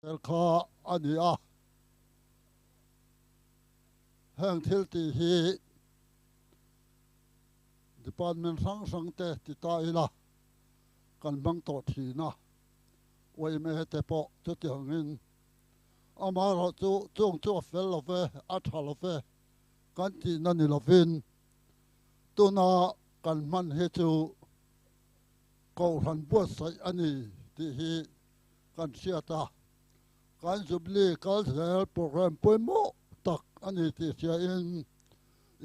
Tel kha a ni a. Heng thil tih hi department hrang hrang te ti ta ila kan hmang tawh thin a, yma te pawh chutiangin amaherawhchu chung chu a fel lo ve, a tha lo ve kan tihna ni lovin tuna kan hman hi chu Kohhran buatsaih a ni tih hi kan hriat a, kan Jubilee kal zel programme pawimawh tak a ni tih hriain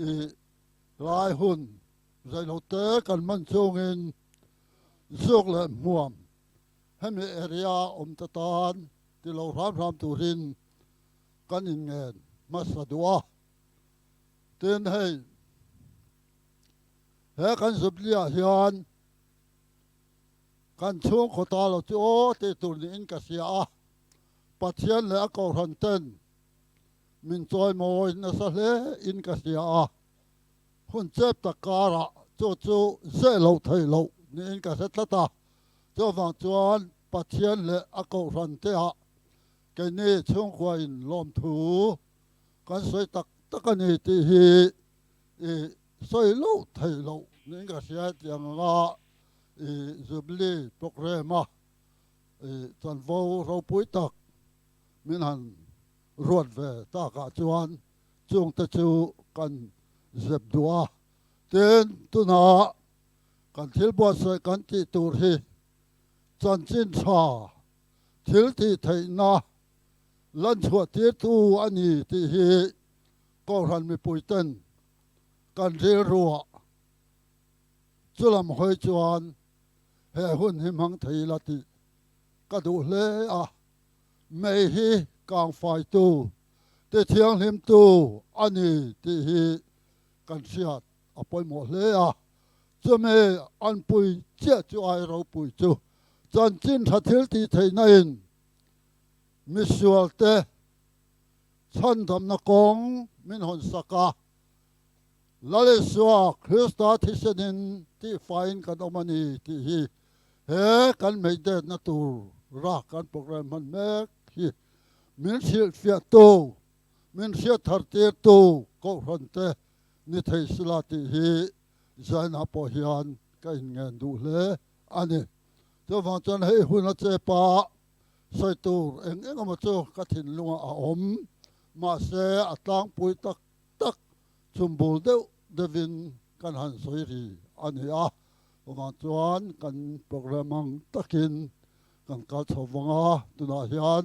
i lai hun zeilote kan hman chungin zuk leh hmuam hemi area awm te tan ti lo hram hram turin kan inngen hmasa duh a. Tin hei he kan Jubilee ah hian Kan chhungkaw ta lo chu aw tih tur niin ka hria a, Pathian leh a Kohhran ten min chawimawi nasa hle in ka hria a, hun chep tak karah chu chu zeh loh theih loh niin ka hre tlat a, chuvang chuan Pathian leh a Kohhran te ah keini chhungkua in lawmthu kan sawi tak tak a ni tih hi i sawi loh theih loh niin ka hria tiang anga i Jubilee programme a i chanvo ropui tak min han ruat ve takah chuan chungte chu kan zep duh a. Tin, tunah kan thil buatsaih kan tih tur hi chanchin tha thil tih theihna lanchhuah tirtu a ni tih hi Kohhran mipuiten kan rilruah Chulam hawi chuan he hun hi hmang thei la tih ka duh hle a, mei hi kangfaitu, tithianghlimtu a ni tih hi kan hriat a pawimawh hle a. Chumi an pui chiah chu ai ropui chu chanchin tha thil tih theihna in misualte chhandamna kawng min hawn sak a. Lalisua Krista thisenin tihfaiin kan awm a ni tih hi he kan hmeidetna tur ra kan programme hman mek hi min hrilhfiahtu, min hriat thar tirtu Kohhran te ni thei sila tih hi Zaina pawh hian ka inngen duh hle a ni. Chuvang chuan hei hun a chepa sawi tur eng eng emaw chu ka thinlungah a awm, mahse a tlangpui tak tak chhumbul deuh deuhin kan han sawi ri a ni a, chuvang chuan kan programme ang takin kan kal chho vang a, tunah hian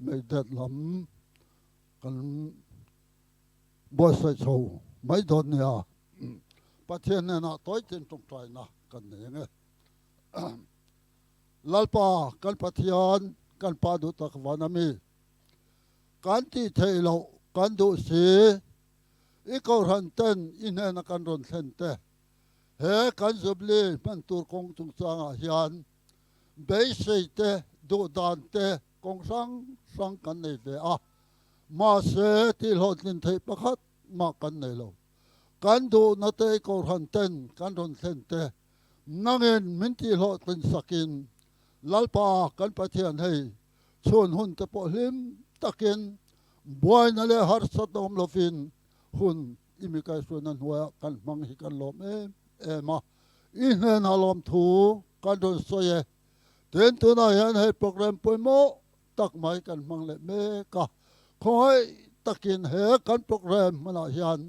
meidet lam kan buatsaih chho mai dawn nia, Pathian hnenah tawi tin tawngtaina kan nei ang e. Lalpa kan Pathian kan Pa duh tak van a mi. Kan tih theih loh kan duh si. I Kohhran ten i hnena kan rawn thlen te, he kan Jubilee hman tur kawng chungchangah hian beisei te, duh dan te kawng hrang hrang kan nei ve a, mahse tih hlawhtlin theih pakhat mah kan nei lo. Kan duhna te i Kohhran ten kan rawn thlen te nangin min tih hlawhtlin sakin Lalpa kan Pathian hei Chhun hun te pawh hlim takin buaina leh harsatna awm lovin hun i mi kaihhruaina hnuaiah kan hmang hi kan lawm em em a, i hnenah lawmthu kan rawn sawi e. Tin, tunah hian hei programme pawimawh tak mai kan hmang leh mek a, khawngaih takin he kan programme hmanah hian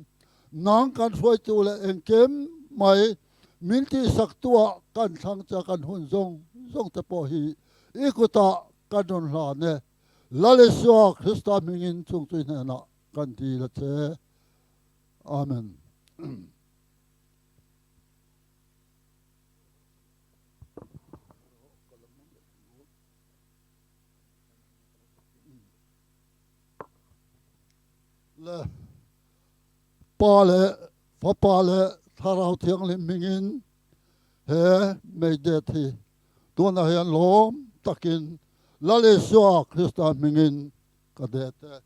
nang kan hruaitu leh engkim mai min tihsaktuah kan thlang che kan hun zawng zawng te pawh hi I kutah kan rawn hlan e, Lal Isua Krista hmingin chungtui hnenah kan dil a che. Amen. Le Pa leh Fapa leh Thlarau Thianghlim hmingin he meidet hi Tunah hian lawm takin Lal Isua Krista hmingin ka det e.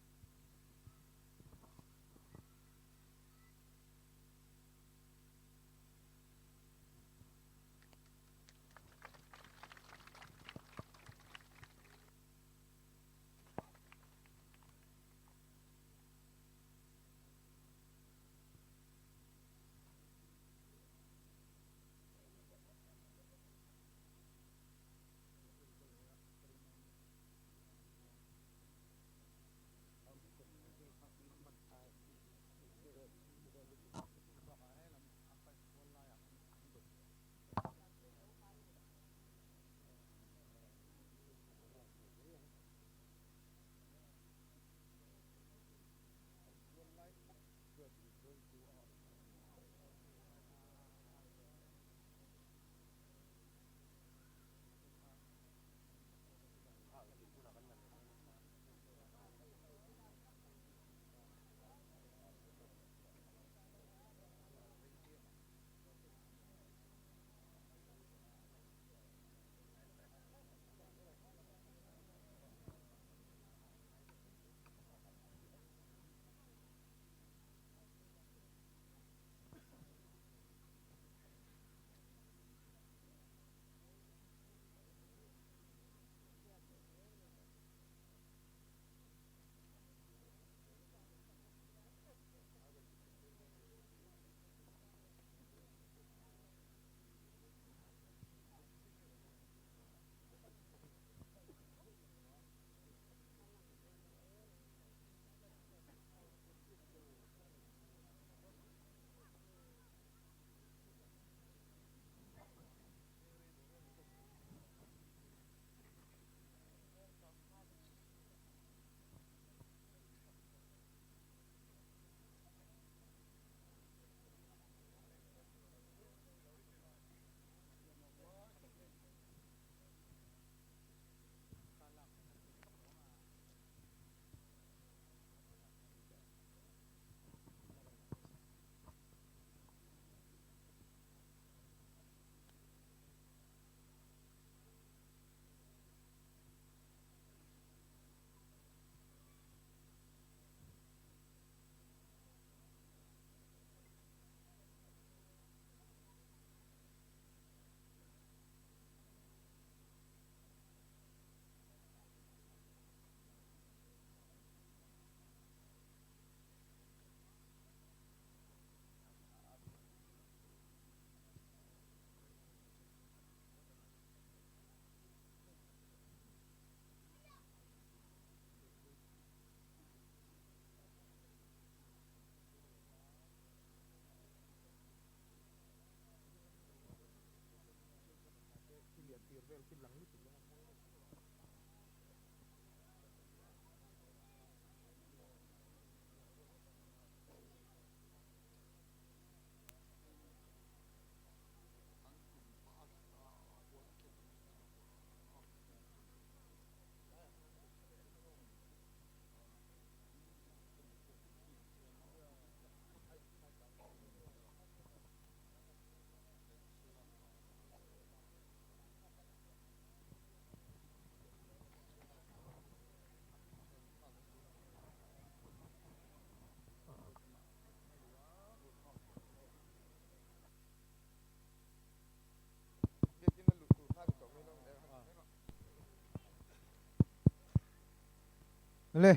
Le,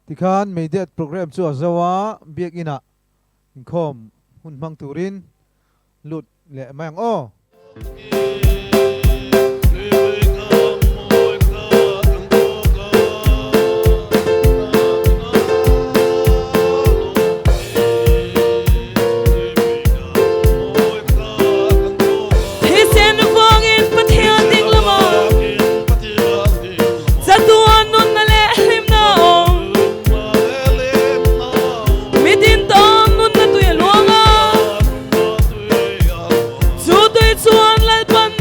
tikhan Meidet programme chu a zo a, Biakinah inkhawm hun hmang turin lut leh mai ang aw. Thisen vangin Pathian ding lamah chatuan nunna leh hlimna a awm. Mitin tan nunna tui a luang a, chu tui chuan Lalpan.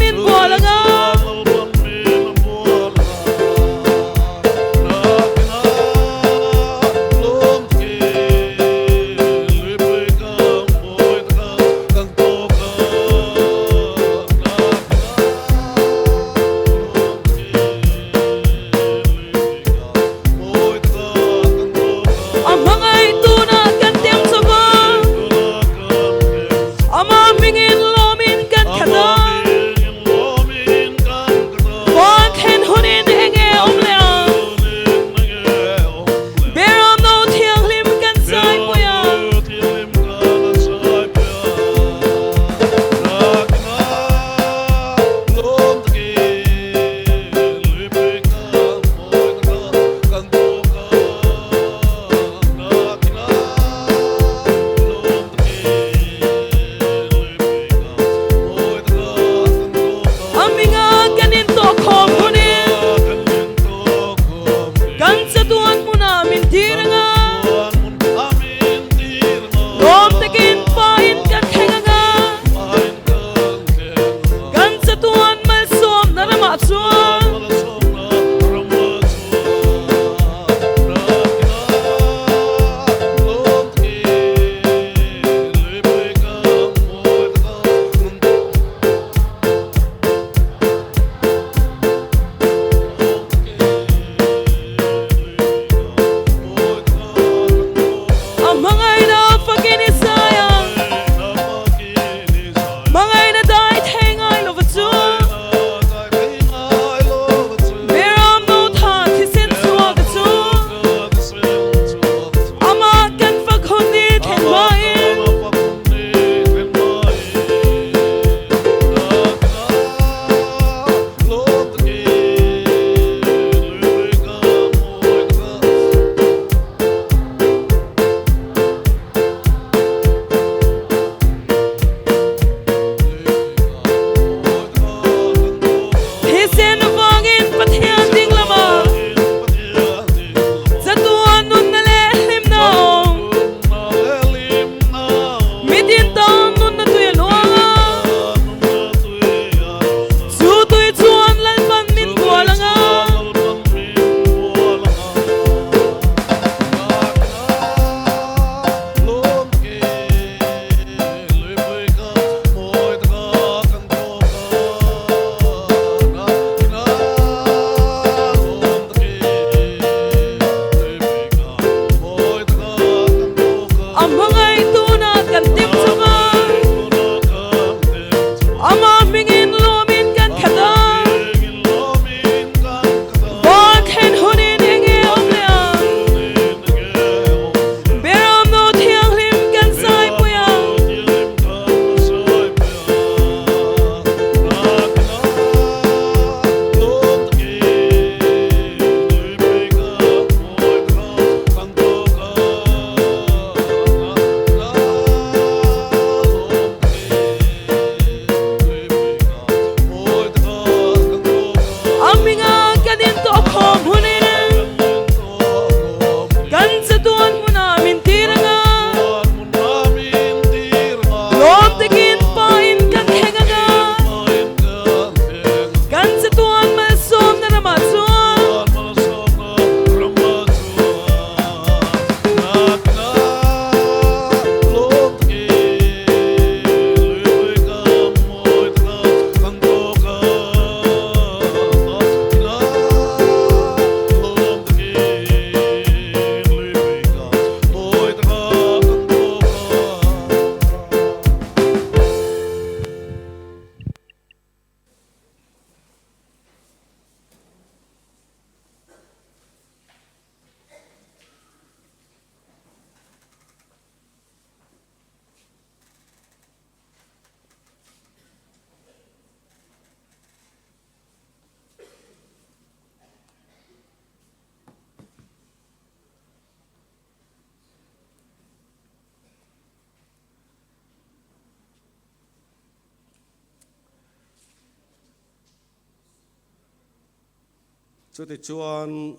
Chutichuan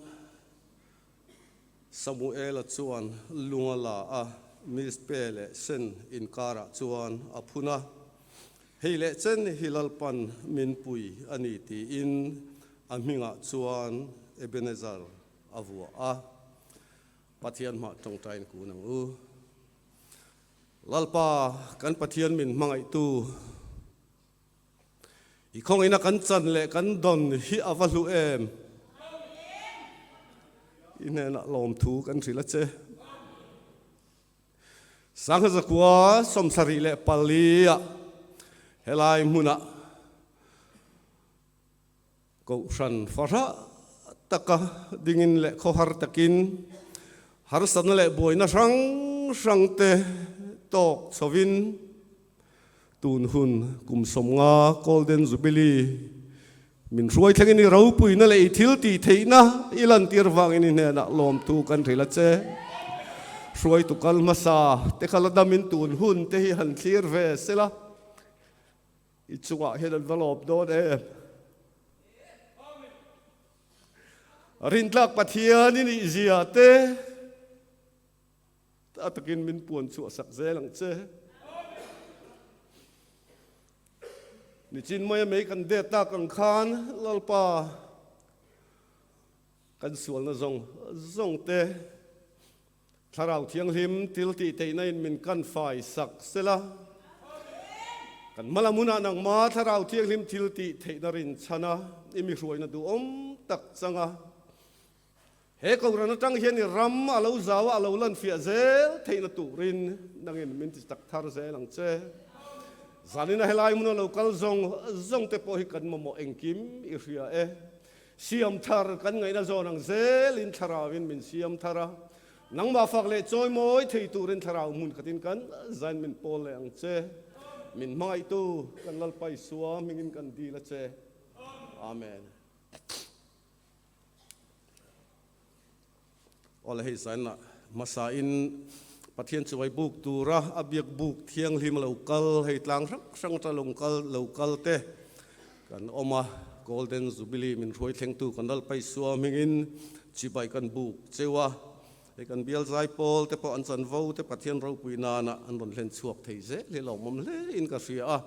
Samuela chuan lung a la a, Mizpe leh Sen inkarah chuan a phun a. Hei leh chen hi Lalpan min pui a ni tiin a hmingah chuan Ebenezer a vuah a. Pathian hmah tawngtain kun ang u. Lalpa kan Pathian min hmangaihtu, i khawngina kan chan leh kan dawn hi a va hlu em? I hnenah lawmthu kan hrilh a che. Sangha zakua 74 ah helai hmunah Kohhran fahrah taka dingin leh khawhar takin harsatna leh buaina hrang hrangte tawk chhovin tun hun kum 50 Golden Jubilee min hruai thlengin i ropuina leh i thil tih theihna i lantir vangin i hnenah lawmthu kan hrilh a che. Hruaitu kal hmasa te kha la damin tun hun te hi han thlir ve sela. I chungah hian an va lawm dawn em? Rintlak Pathian i nih zia te a takin min puan chhuah sak zel ang che. Nichin maia mei kan det tak ang khan Lalpa kan sualna zawng zawng te Thlarau Thianghlim thil tih theihna in min kan fai sak sela. Kan hma lam hunah nangma Thlarau Thianghlim thil tih theihna rinchhan a, i mi hruaina duhawm tak chang a. He Kohhran atang hian i ram a lo zau a, a lo lan fiah zel theihna turin nangin min ti tak thar zel ang che. Zanina helai hmuna lo kal zawng zawng te pawh hi kan mamawh engkim i hria e. Siam thar kan ngaihna zawn ang zelin thlarauin min siam thar a, nangmah fak leh chawimawi thei turin thlarau hmun khatin kan zain min pawl leh ang che. Min hmangaihtu kan Lalpa Isua hmingin kan dil a che. Amen. Awle hei zainah hmasain Pathian chuai buk tura a biak buk thianghlim lo kal hei tlang hrang hrang atang lo kal lo kal te kan awm a, Golden Jubilee min hruai thlengtu kan Lalpa Isua hmingin chibai kan buk cheu a, hei kan bial zaipawl te pawh an chanvo te Pathian ropui nana an rawn hlen chhuak thei zel hi lawmawm hle in ka hria a,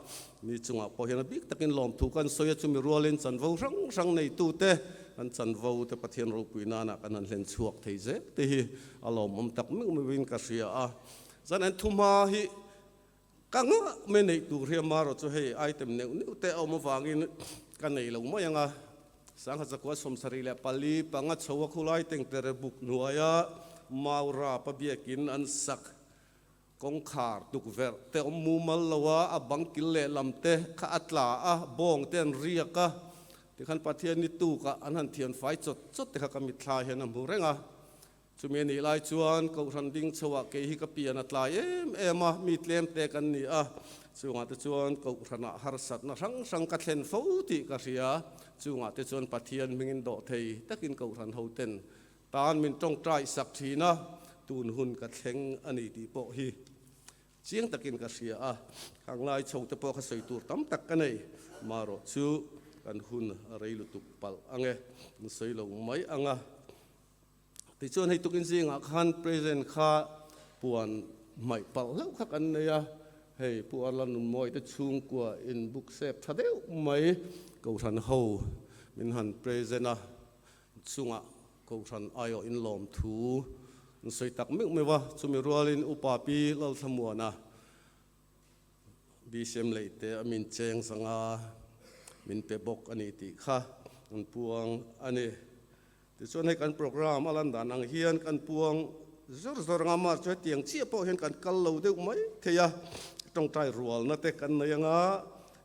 mi chungah pawh hian a bik takin lawmthu kan sawi a, chumi rualin chanvo hrang hrang neitute Kan chanvo te Pathian ropui nana kan han hlen chhuak thei zel te hi a lawmawm tak meuh meuhin ka hria a. Chuan an thumha hi ka ngah mai neih tur hi amarawh chu hei item neuh neuh te a awm avangin ka nei lo mai ang a. Sangha zakua 74 panga chho a khulai tengtere buk hnuaia Maurapa biakin an sak Kawngkhar tukverh te awm mumal lo a, a bang kil leh lam te kha a tla a, bawng te an riak a, tikhan Pathian ni tukah an han thian fai chawt chawt te kha ka mitthla hian a hmu reng a. Chumi a nih lai chuan Kohhran ding chhoah kei hi ka pian a tlai em em a, mi tlem te kan ni a, chungah te chuan Kohhranah harsatna hrang hrang ka thlen fo tih ka hria, chungah te chuan Pathian hmingin dawh thei takin Kohhran hoten Tan min tawngtai sak thin a, tun hun ka thleng a ni tih pawh hi chiang takin ka hria a, khang lai chho te pawh kha sawi tur tam tak ka nei, marawh chu kan hun a rei lutuk palh ang e, min sawi lo mai ang a. Tichuan hei tukin zingah khan present kha puan hmaih palh hlauh kha kan nei a, hei Pu Arla Nunmawi te chhungkua in book sep tha deuh mai Kohhran ho min han present a, Chungah Kohhran aiawh in lawm thu an sawi tak meuh meuh a, chumi rualin Upa Pi Lalthlamuana BCM leite a min cheng zanga min pe bawk a ni tih kha an puang a ni. Tichuan hei kan program a lan dan ang hian kan puang zawr zawr anga mar chu hetiang chiah pawh hian kan kal lo deuh mai thei a, tawngtai rualna te kan nei anga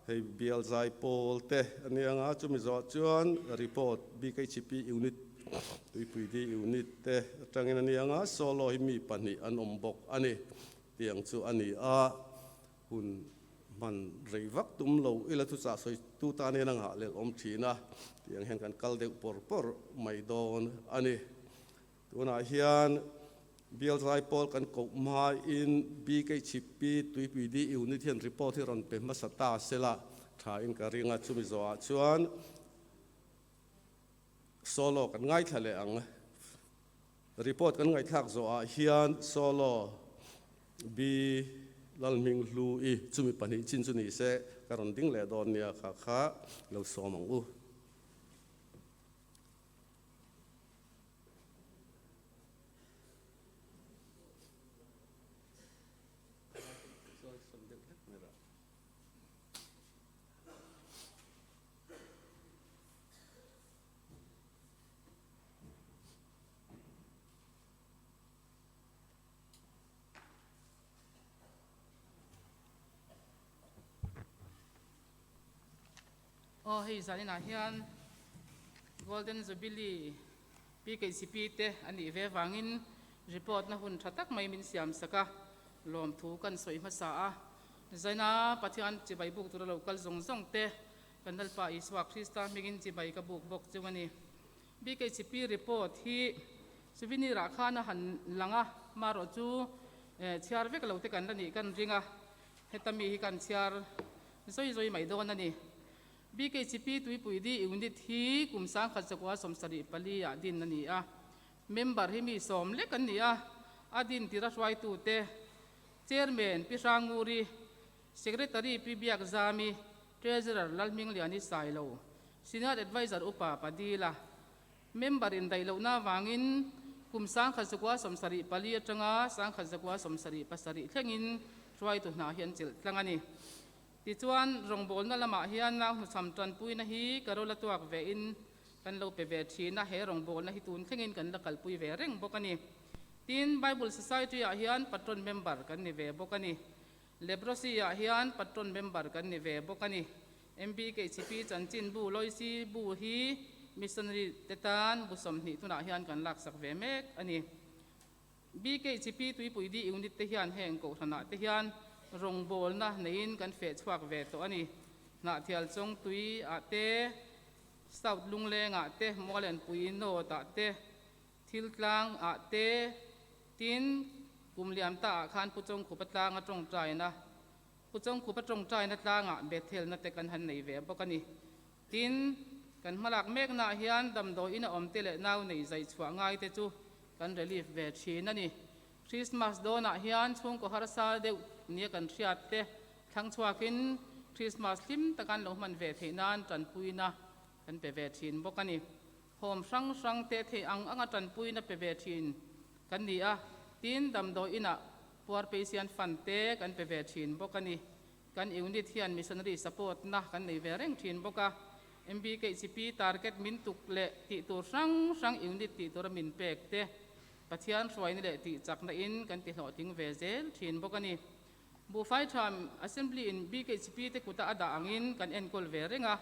Hei bial zai pawl te a nia nga, chumi zawh chuan report BKHP unit Tuipui D unit te atangin a nia nga, solo hi mi pahnih an awm bawk a ni tiang chu a ni a, hun hman rei vak tum lo ila thuchah sawi tu tan hian a nghah lel awm thin a, tiang hian kan kal deuh pawr pawr mai dawn a ni. Tunah hian Bial Zaipawl kan koh hmain BKHP Tuipui D Unit hian report hi rawn pe hmasa ta sela thain ka ring a, chumi zawhah chuan Solo kan ngaithla leh ang. Report kan ngaihthlak zawhah hian Solo B Lalhminghlu i chumi pahnih chin chu ni se ka rawn ding leh dawn nia kha kha lo sawm ang u. Aw hei zaninah hian Golden Jubilee PKCP te a nih ve vangin report na hun tha tak mai min siam sak a, lawmthu kan sawi hmasa a. Zaina Pathian chibai buk tura lo kal zawng zawng te Kan Lalpa Isua Krista hmingin chibai ka buk bawk chu a ni. BKCP report hi souvenir ah khan a han lang a, marawh chu chhiar vek lo te kan la nih kan ring a, heta mi hi kan chhiar zawi zawi mai dawn a ni. BKCP Tuipui Di Unit hi kum 1974 ah din a ni a, member hi mi sawm lek an ni a, a din tir a hruaitute Chairman Pi Hranguri, Secretary Pi Biakzami, Treasurer Lalhmingliani Sailo, Senior Adviser Upa Padila, Member indaih lohna avangin kum 1974 atanga 1977 thlengin hruaitu hna hi an chelh tlang a ni. Tichuan, rawngbawlna lamah hian nau hnuchham tanpuina hi ka rawla tuak vein kan lo pe ve thin a, he rawngbawlna hi tun thlengin kan la kalpui ve reng bawk a ni. Tin, Bible Society-ah hian patron member kan ni ve bawk a ni. Leprosy ah hian patron member kan ni ve bawk a ni. MBKHP chanchin bu Loisi bu hi missionary te tan bu 20 tunah hian kan laksak ve mek a ni. BKHP Tuipui D Unit te hian heng kohhranah te hian rawngbawlna neiin kan feh chhuak ve tawh a ni. Hnahthial Chawngtui ah te, South Lungleng ah te, Mualenpui North ah te, Thiltlang ah te, tin, kum liam ta ah khan Pu Chawngkhupa tlanga tawngtaina, Pu Chawngkhupa tawngtaina tlangah Bethelna te kan han nei ve bawk a ni. Tin, kan hmalak meknaah hian damdawi ina awm te leh nau nei zai chhuah ngai te chu kan relief ve thin a ni. Christmas dawnah hian chhungkaw harsa deuh nia kan hriat te thlang chhuakin Christmas hlim taka an lo hman ve theih nan tanpuina kan pe ve thin bawk a ni. Home hrang hrang te theih ang anga tanpuina pe ve thin kan ni a, tin damdawi inah puar patient fund te kan pe ve thin bawk a ni. Kan unit hian missionary support na kan nei ve reng thin bawk a, MBKHP target min tuk leh tih tur hrang hrang unit tih tura min pek te Pathian hruaina leh tih chakna in kan ti hlawhtling ve zel thin bawk a ni. Buhfai tha Assembly in BKHP te kuta a dah angin kan enkawl ve reng a,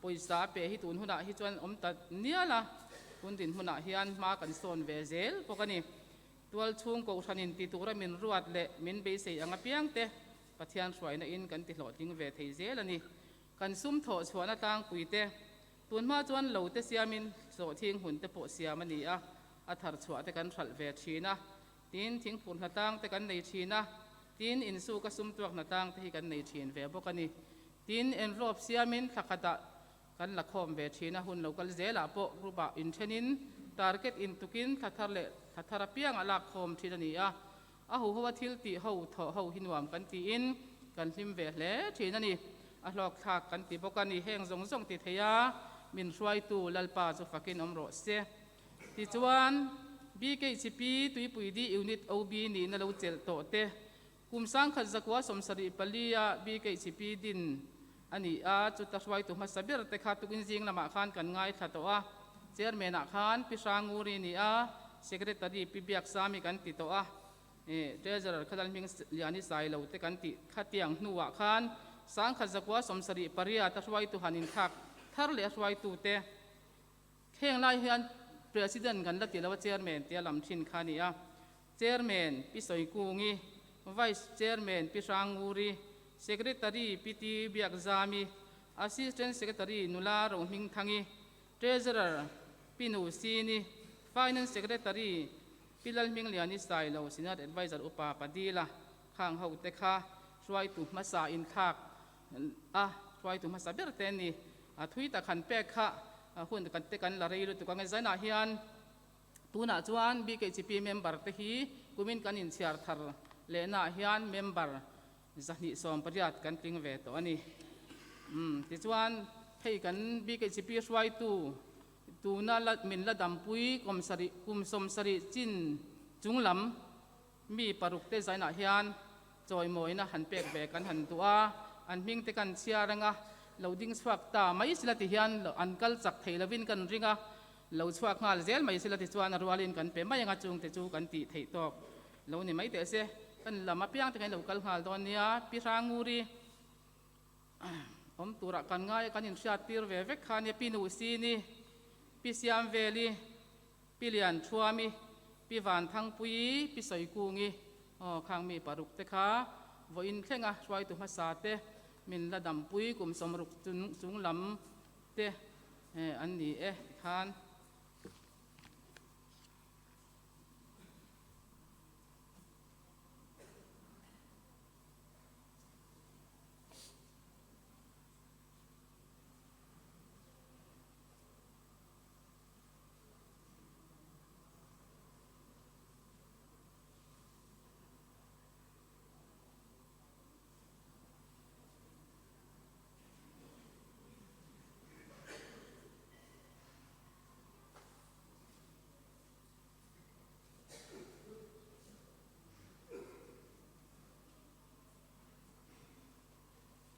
pawisa a pe hi tun hunah hi chuan awm ta nial a, tun dinhmunah hian hma kan sawn ve zel bawk a ni. Tual chhung kohhranin ti tura min ruat leh min beisei ang apiang te Pathian hruaina in kan ti hlawhtling ve thei zel a ni. Kan sum thawh chhuahna tlangpui te tun hma chuan lo te siamin sawhthing hun te pawh siam a ni a, a thar chhuah te kan hralh ve thin a. Tin, thingphur hnatlang te kan nei thin a, tin, insuka sumtuak hnatlang te hi kan nei thin ve bawk a ni. Tin, envelope siamin thla khatah kan la khawm ve thin a, hun lo kal zelah pawh group-ah inthenin target intukin thla thar leh thla thar apiangah lak khawm thin a ni a. A huhoa thil tih ho thawh ho hi nuam kan tiin kan hlim ve hle thin a ni. A hlawkthlak kan ti bawk a ni. Heng zawng zawng ti thei a, min hruaitu Lalpa chu fakin awm rawh se. Tichuan, BKHP Tuipui D Unit OB nihna lo chelh tawh te, kum 1974 a BKHP din a ni a, chuta hruaitu hmasa ber te kha tukin zing lamah khan kan ngaithla tawh a, Chairman ah khan Pi Hranguri ni a, Secretary Pi Biaksami kan ti tawh a, Treasurer kha Lalhming Liani Sailo te kan tih khatiang hnuah khan 1978 a hruaitu han inthlak thar leh a hruaitu te, Heng lai hian President kan la ti lo a, Chairman tia lam thin kha a ni a. Chairman Pi Sawikungi, Vice Chairman Pi Hranguri, Secretary Pi Ti Biakzami, Assistant Secretary Nula Rohmingthangi, Treasurer Pi Nu Sini, Finance Secretary Pi Lalhmingliani Sailo, Senior Adviser Upa Padila khang ho te kha hruaitu hmasa inthlak a, hruaitu hmasa ber te a ni. A thui tak han pek kha. Hun kan te kan la rei lutuk ang e. Zainah hian tunah chuan BKHP member te hi kumin kan inchhiar thar lehnaah hian member 280 kan tling ve tawh a ni. Umm tichuan hei kan BKHP hruaitu tuna la min la dampui kum sarih kum 70 chin chunglam Mi paruk te zainah hian chawimawina han pek ve kan han duh a, an hming te kan chhiar reng a, lo ding chhuak ta mai sila ti hian an kal chak thei lovin kan ring a, lo chhuak nghal zel mai sila ti chuan a rualin kan pe mai ang a, chungte chu kan tih theih tawk lo ni mai teh se, kan lam apiang te khan lo kal nghal dawn nia, Pi Hranguri awm turah kan ngai a, kan inhriat tir ve vek kha nia, Pi Nuhsini, Pi Siamveli, Pi Lian Thuami, Pi Van Thangpuii, Pi Sawikungi, aw khang mi paruk te kha vawiin thlenga hruaitu hmasa te min la dampui kum 60 chung lam te an ni e tikhan.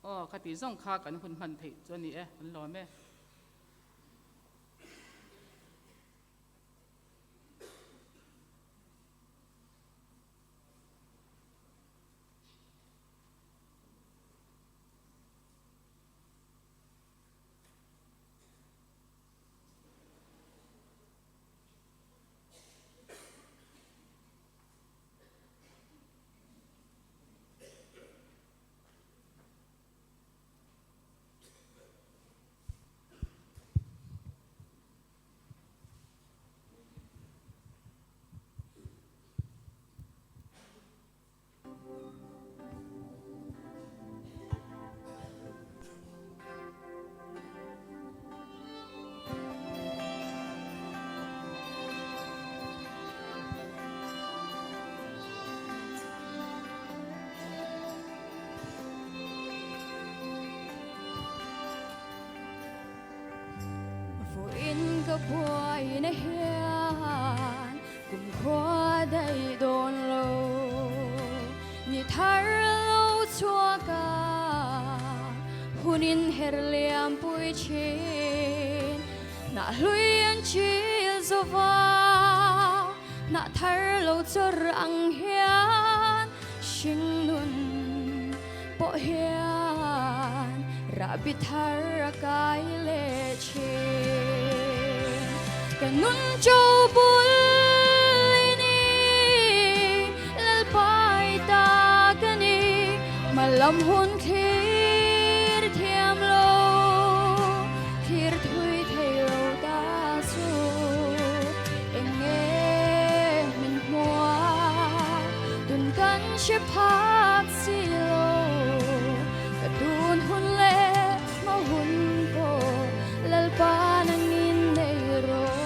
Aw, ka tih zawng kha kan hun hman theih chu a ni e, kan lawm e. Vawiin ka buaina hian kum khua daih dawn lo, ni thar lo chhuak a, hunin her liam pui thin, hnah hlui an chil zo va, hnah thar lo chawr ang hian hringnun pawh hian rahbi thar a kai leh thin. Ka nun cho bul i ni, Lalpai ta ka ni, hmalam hun thlir thiam lo, thlir thui thei lo ta chu eng nge min hmua tun kan hre phak si lo, ka tun hun leh hma hun pawh Lalpa nangin nei rawh.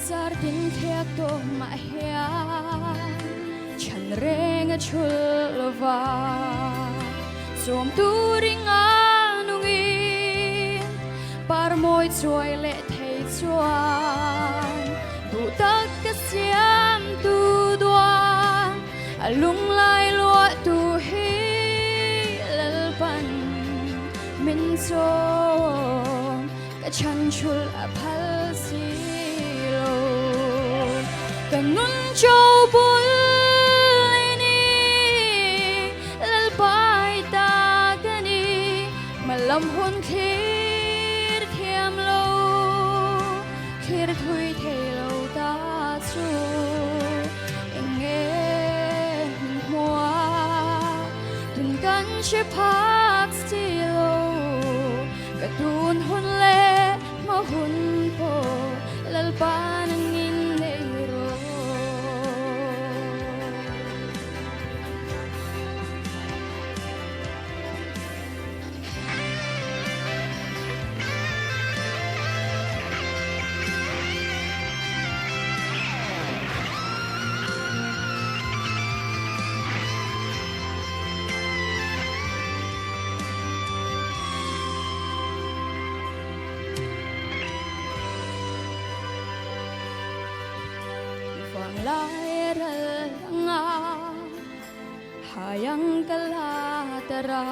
Zar tin thliak tawh mah hian chhan reng a chhul lova, chawm turin a nungin par mawi chuai leh thei chuan duh tak ka siam tu duan a lunglai luah tu hi Lalpan min chawm. Ka chhan chhul a phal si lo, ka nun cho bul i ni, Lalpai ta ka ni, hmalam hun thlir thiam lo, thlir thui thei lo ta chu eng nge min hmua, tun kan hre phak si lo. Ka tun hun leh hma hun pawh Lalpa nangin nei rawh. Damlai ral anga Hayang ka la tara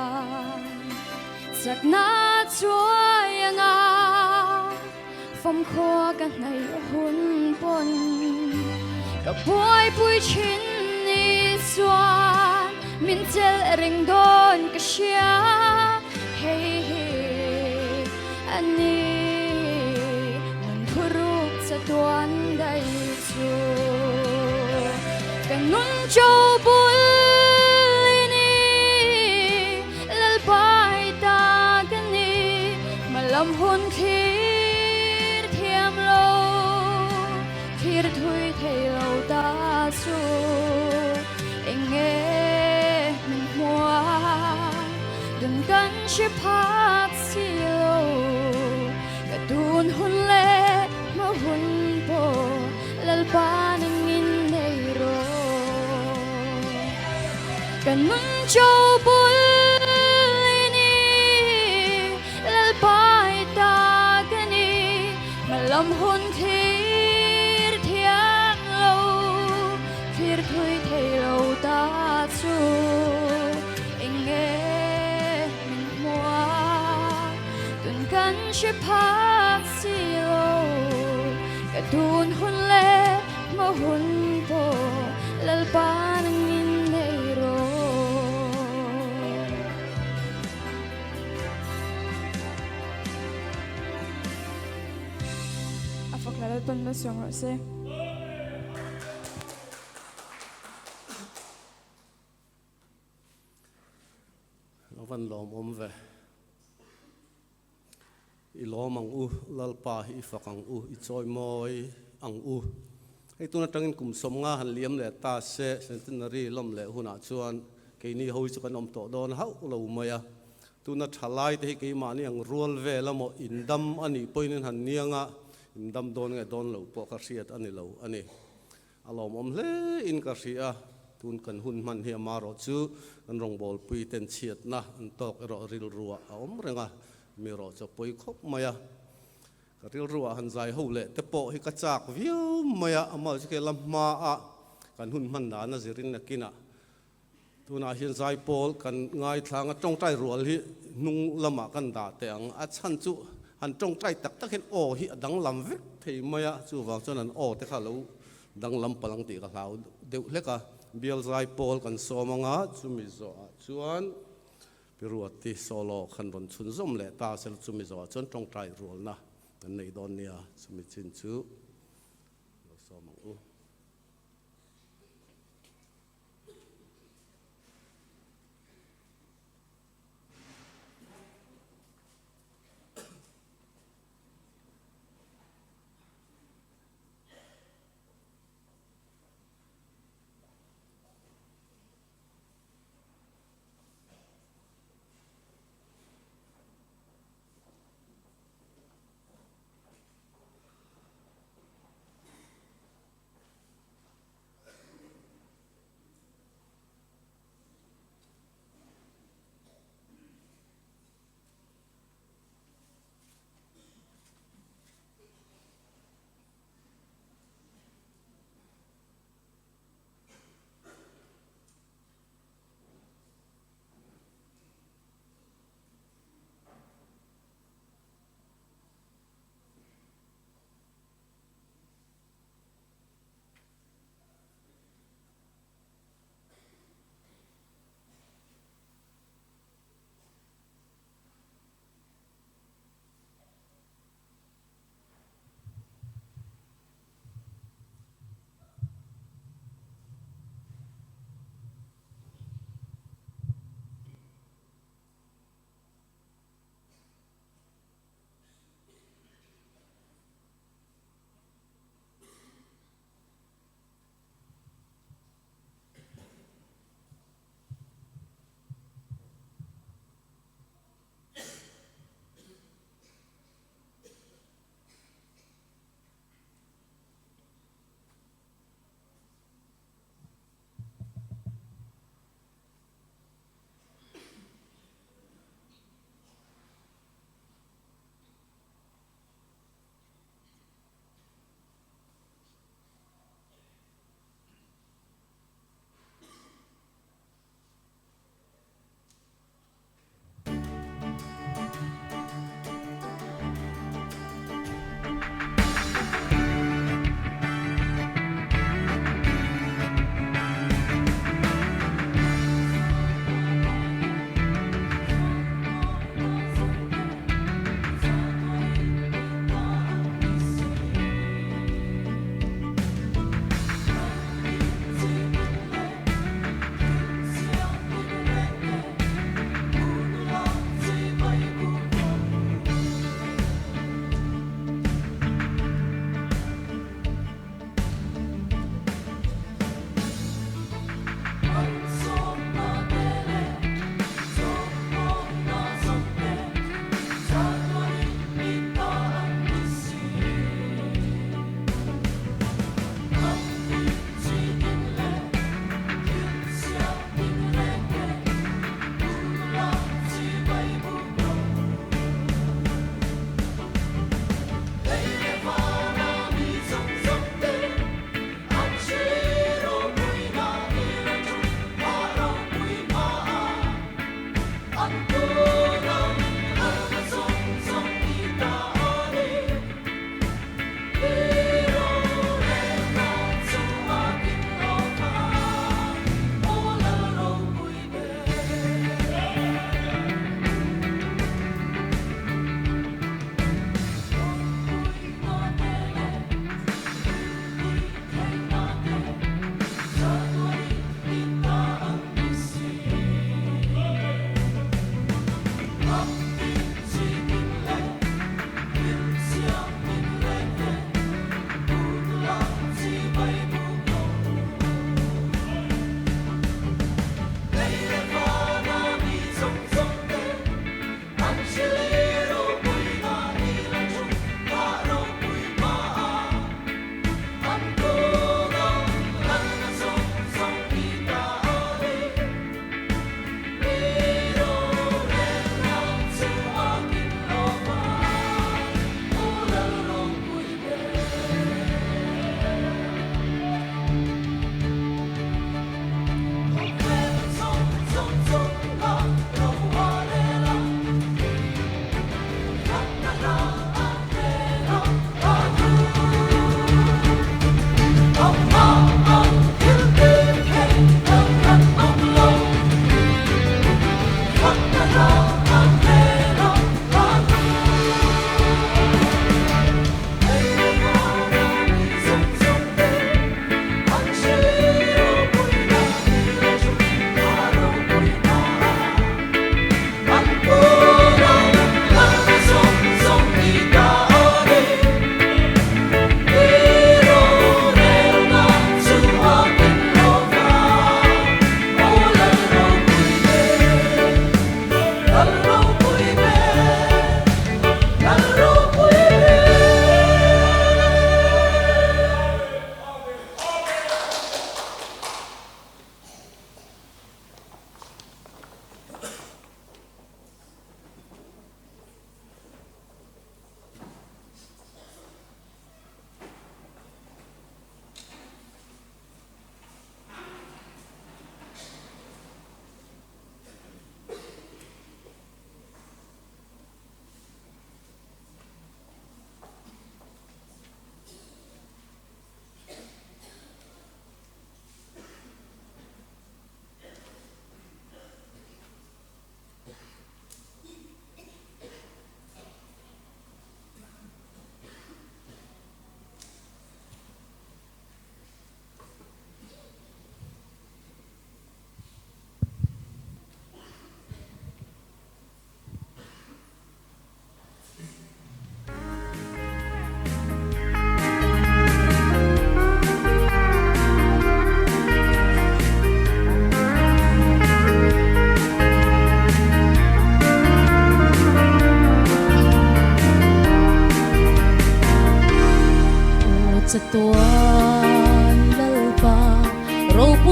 Chakna chuai anga Famkhua ka hnaih hun pawn Ka buaipui thin ni chuan Min chelh reng dawn ka hria Hei hi a ni Nun thuruk chatuan daih chu Ka nun cho bul i ni Lalpai ta ka ni Hmalam hun thlir thiam lo Thlir thui thei lo ta chu Eng nge min hmua Dun kan hre phak si lo Ka tun hun leh hma hun pawh Lalpa nangin nei rawh. Ka nun cho bul i ni, Lalpa i ta ka ni, Hmalam hun thlir thiam lo, Thlir thui thei lo ta chu Eng nge min hmua Tun kan hre phak si lo, Ka tun hun leh hma hun pawh Lalpa nangin nei rawh. A fak la Lalpan malsawm rawh se. A van lawmawm ve. I lawm ang u, Lalpa hi i fak ang u, i chawi mawi ang u. Hei tun atangin kum 50 han liam leh ta se, Centenary lawm leh hunah chuan keini ho hi chu kan awm tawh dawn hauh lo mai a. Tuna thalai te hi keimahni ang rual vel emaw indam a nih pawhin in han niang a, indam dawn nge dawn lo pawh ka hriat a ni lo a ni. A lawmawm hle in ka hria a, tun kan hun hman hi amarawh chu kan rawngbawlpui ten chhiatna an tawk erawh rilruah a awm reng a, mi erawh chu a pawi khawp mai a. Ka rilruah han zai ho leh te pawh hi ka chak viau mai a, amah chu kela hma a kan hun hman dan a zirin nakinah tunah hian zai pawl kan ngaithlang a, tawngtai rual hi hnung lamah kan dah teh ang, a chhan chu han tawngtai tak tak hian aw hi a danglam vek thei mai a, chuvang chuan an aw te kha lo danglam palh ang tih ka hlau deuh hlek a, bial zai pawl kan sawm anga chumi zawhah chuan Pi Ruati solo khan rawn chhunzawm leh ta sela chumi zawhah chuan tawngtai rualna kan nei dawn nia, chumi chin chu lo sawm ang u.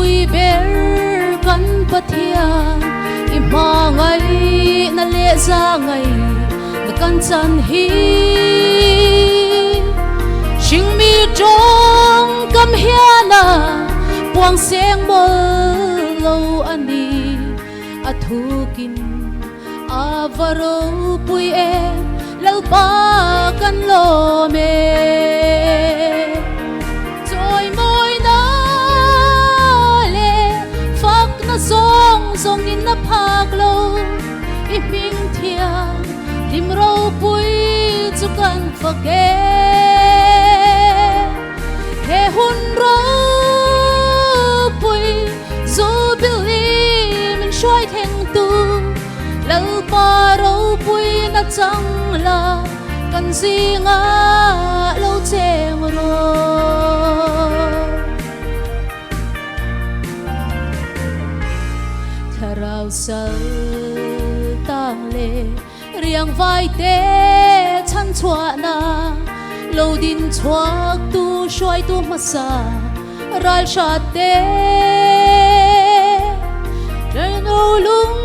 Ropui ber kan Pathian i hmangaihna leh zahngaihna kan chan hi. Hringmi tawngkam hian a puang seng mawlh lo a ni. A thukin a va ropui em Lalpa kan lawm e. Chawimawina leh fakna zawng zawngin a phak lo i hming thiang hlim ropui chu kan fak e. He hun ropui Jubilee min hruai thleng tu Lalpa ropuina chang la kan zinga lo cheng rawh. Thlarau sal tang leh riang vai te chhan chhuahna lo din chhuak tu hruaitu hmasa ral hrat te. Ṭaino lung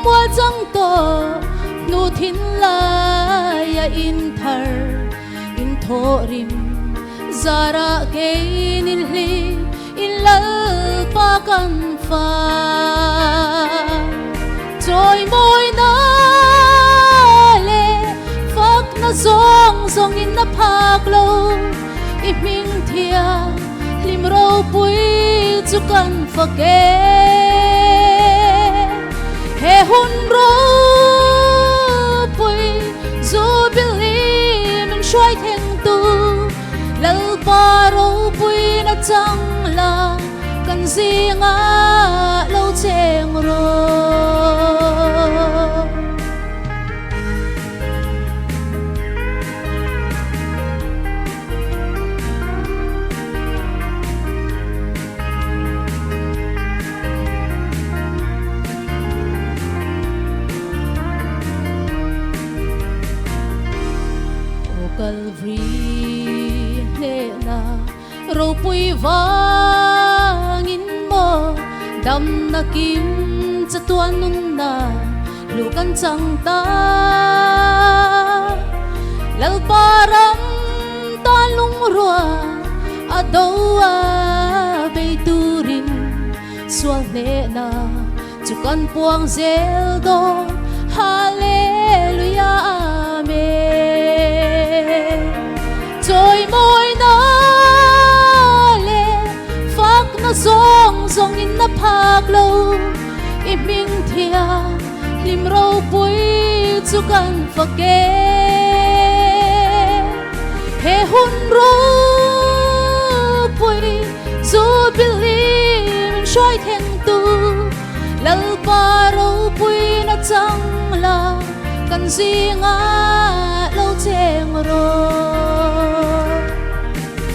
mual chang tawh hnu thin laia in thar in thawh rim zarah kein in hlim in Lalpa kan fa. Chawimawina leh fakna zawng zawngin a phak lo i hming thiang hlim ropui chu kan fak e. He hun ropui Jubilee min hruai thleng tu Lalpa ropuina chang la kan zinga lo cheng rawh. Aw Kalvri hnehna ropui vangin maw damna kim chatuan nunna hlu kan chang ta. Lalpa ram tan lungrua a do a bei turin sual hnehna chu kan puang zel dawn Hallelujah Amen. Chawimawina leh fakna zawng zawngin a phak lo i hming thiang hlim ropui chu kan fak e. He hun ropui Jubilee min hruai thleng tu Lalpa ropuina chang la kan zinga lo cheng rawh.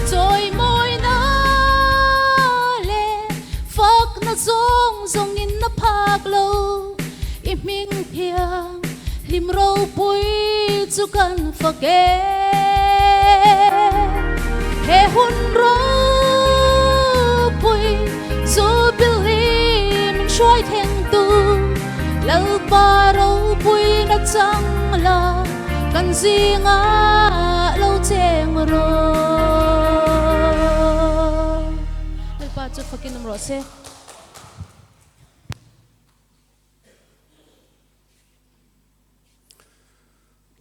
Chawimawina leh fakna zawng zawngin a phak lo i hming thiang hlim ropui chu kan fak e. He hun ropui Jubilee min hruai thleng tu Lalpa ropuina chang la kan zinga lo cheng rawh. Lalpa chu fakin awm rawh se.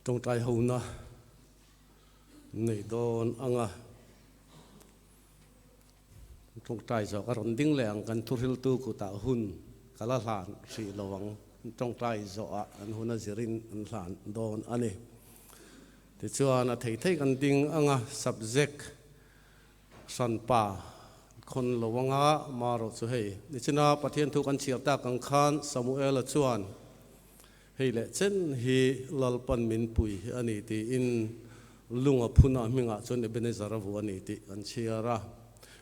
Tawngtai hona nei dawn anga tawngtai zawk a rawn ding leh ang kan thuhriltu kutah hun ka la hlan hrih lo ang tawngtai zawhah an hun a zirin an hlan dawn a ni. Tichuan a thei thei kan ding anga subject Hranpa khawn lo anga marawh chu hei nichina Pathian thu kan chhiar tak ang khan Samuela chuan hei leh chen hi Lalpan min pui a ni tiin lunga phuna hmingah chuan Ebenezer a vu a ni tih kan chhiar a.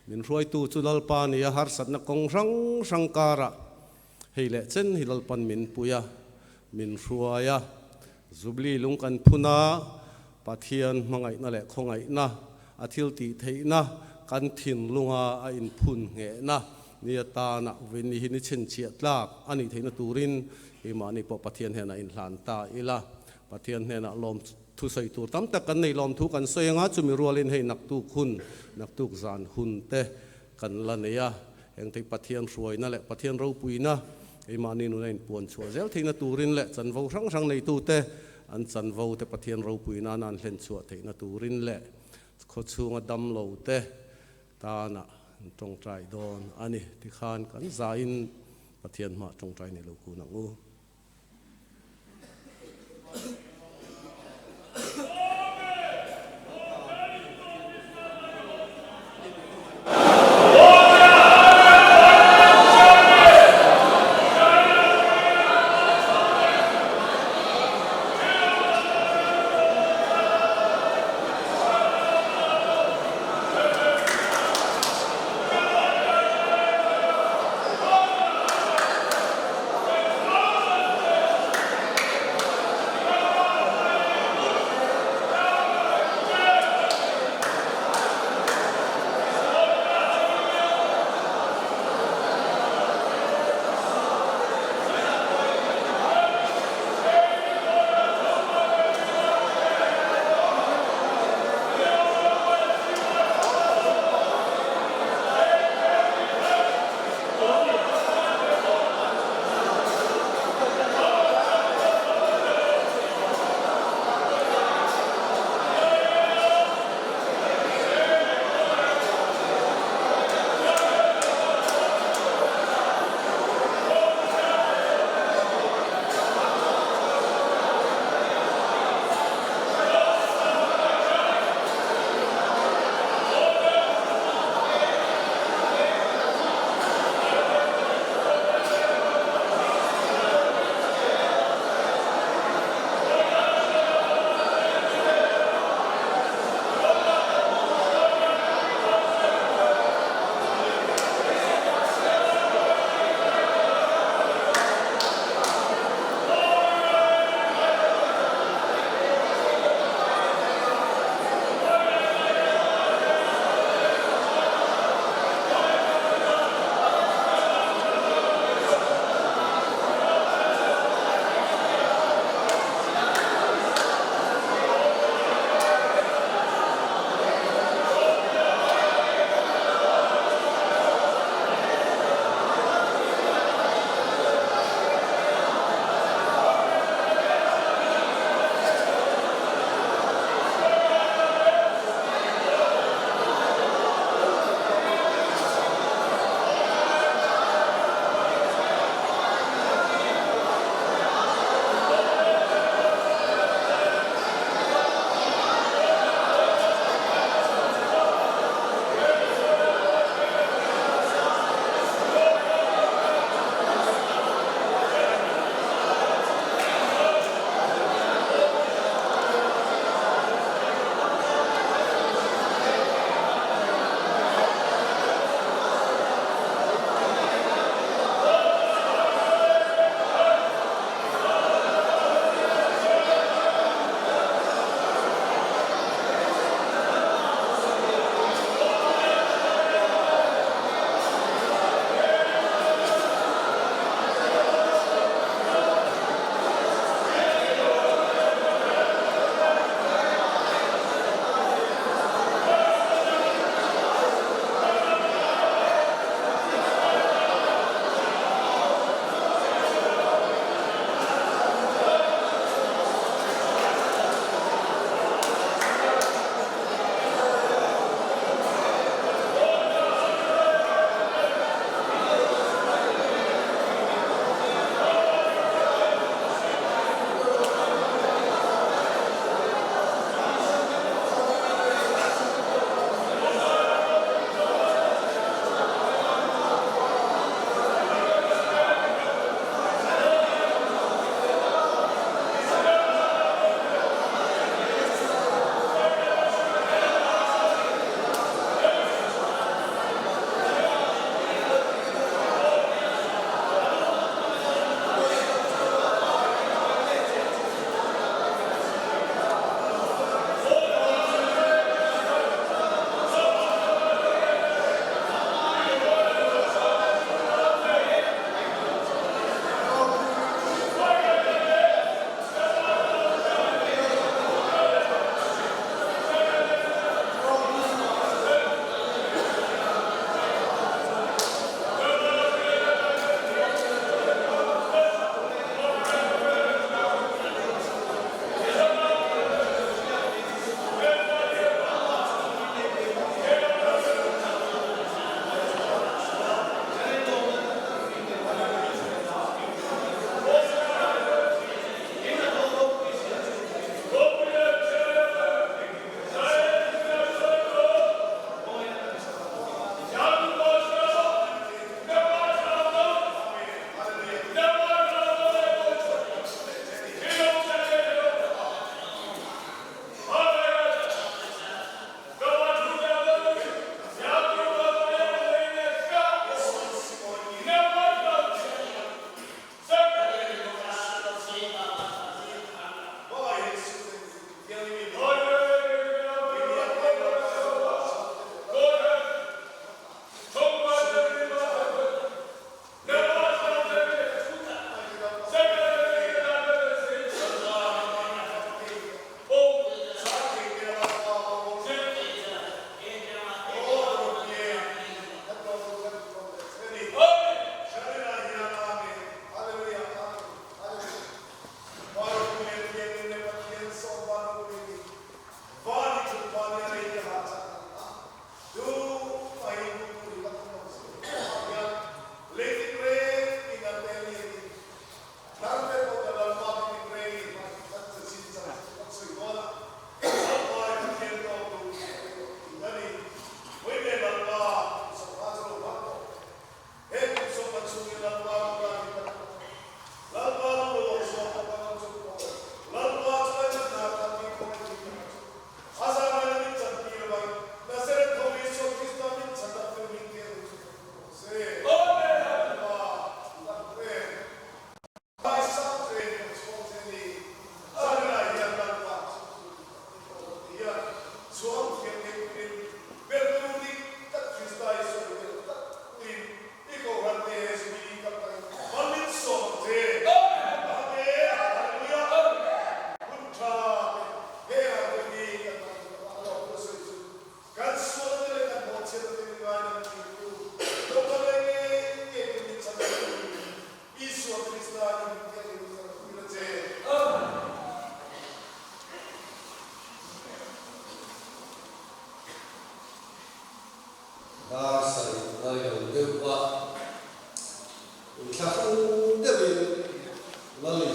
Min hruaitu chu Lalpa nia harsatna kawng hrang hrang karah hei leh chen hi Lalpan min pui a, min hruai a. Jubilee lung kan phun a, Pathian hmangaihna leh khawngaihna, a thil tih theihna, kan thinlunga a inphun nghehna Ni atana vawiin ni hi ni chhinchhiah tlak a nih theihna turin keimahni pawh Pathian hnenah inhlan ta ila. Pathian hnenah lawm thusawi tur tam tak kan nei lawmthu kan sawi anga chumi rualin hei naktuk hun, naktuk zan hun te kan la nei a. Engthei Pathian hruaina leh Pathian ropuina keimahni nuna inpuan chhuah zel theihna turin leh chanvo hrang hrang neitute an chanvo te Pathian ropuina nan hlen chhuah theihna turin leh khawchhunga damlo te Tana an tawngtai dawn a ni. Tikhan kan zain Pathian hmah tawngtai nei lo kun ang u.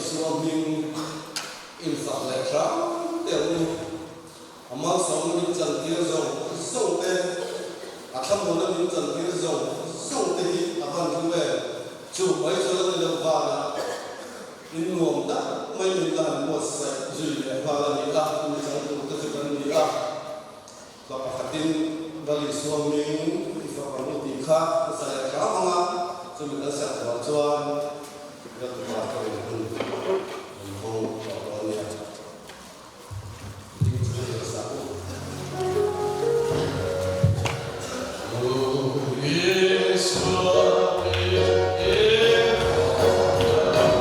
Isua hming in fak leh hram teh ang u. A malsawmna min chantir zawng zawng te, a thlamuanna min chantir zawng zawng te hi a van hlu em? Chu mai chu la ni lo vanah in nuam tak mai min la han buatsaih zui leh nghal a ni a, mi changtu te chu kan ni a. Ka pakhatin Lal Isua hming i fak ang u tih kha ka sa leh hram ang a, chumi kan serh vang chuan Laltupa ka rin hun kan hawng tawh dawn nia. Ding chu ka sa u. Isua hming i fak ang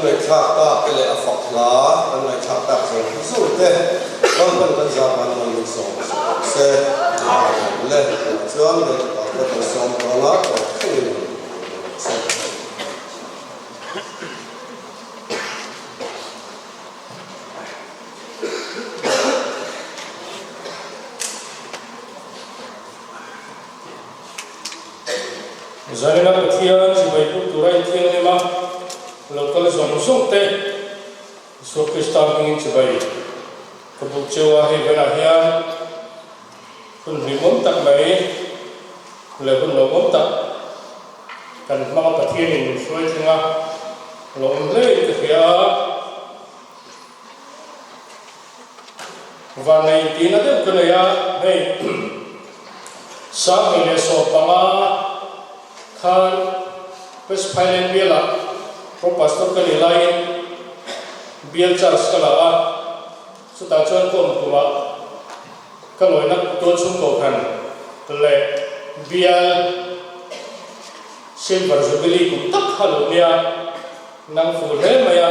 ngaihthlak tak te leh a fak hla kan ngaihthlak tak zawng zawng te Lalpan kan zah ban man min sawm sak rawh se. Amen. Le, tunah chuan le Pastor kan sawm tawh anga tawp thlengin rawn rawh se. Zanina Pathian chibai puk tura inthianghlim a lo kal zawng zawng te Isua Krista hmingin chibai ka buk cheu a, hei velah hian hun hlimawm tak mai leh hun lawmawm tak kan hmang a Pathianin min hruai thleng a, lawmawm hle in ka hria a. Vannei tihna deuh ka nei a, hei 2015 khan West Phailen bialah Pro Pastor ka nih laiin bial charge ka la a, chutah chuan ka awm kumah ka lawina tualchhung kohhran leh bial Silver Jubilee kum tak kha lo nia nang fuh hle mai a.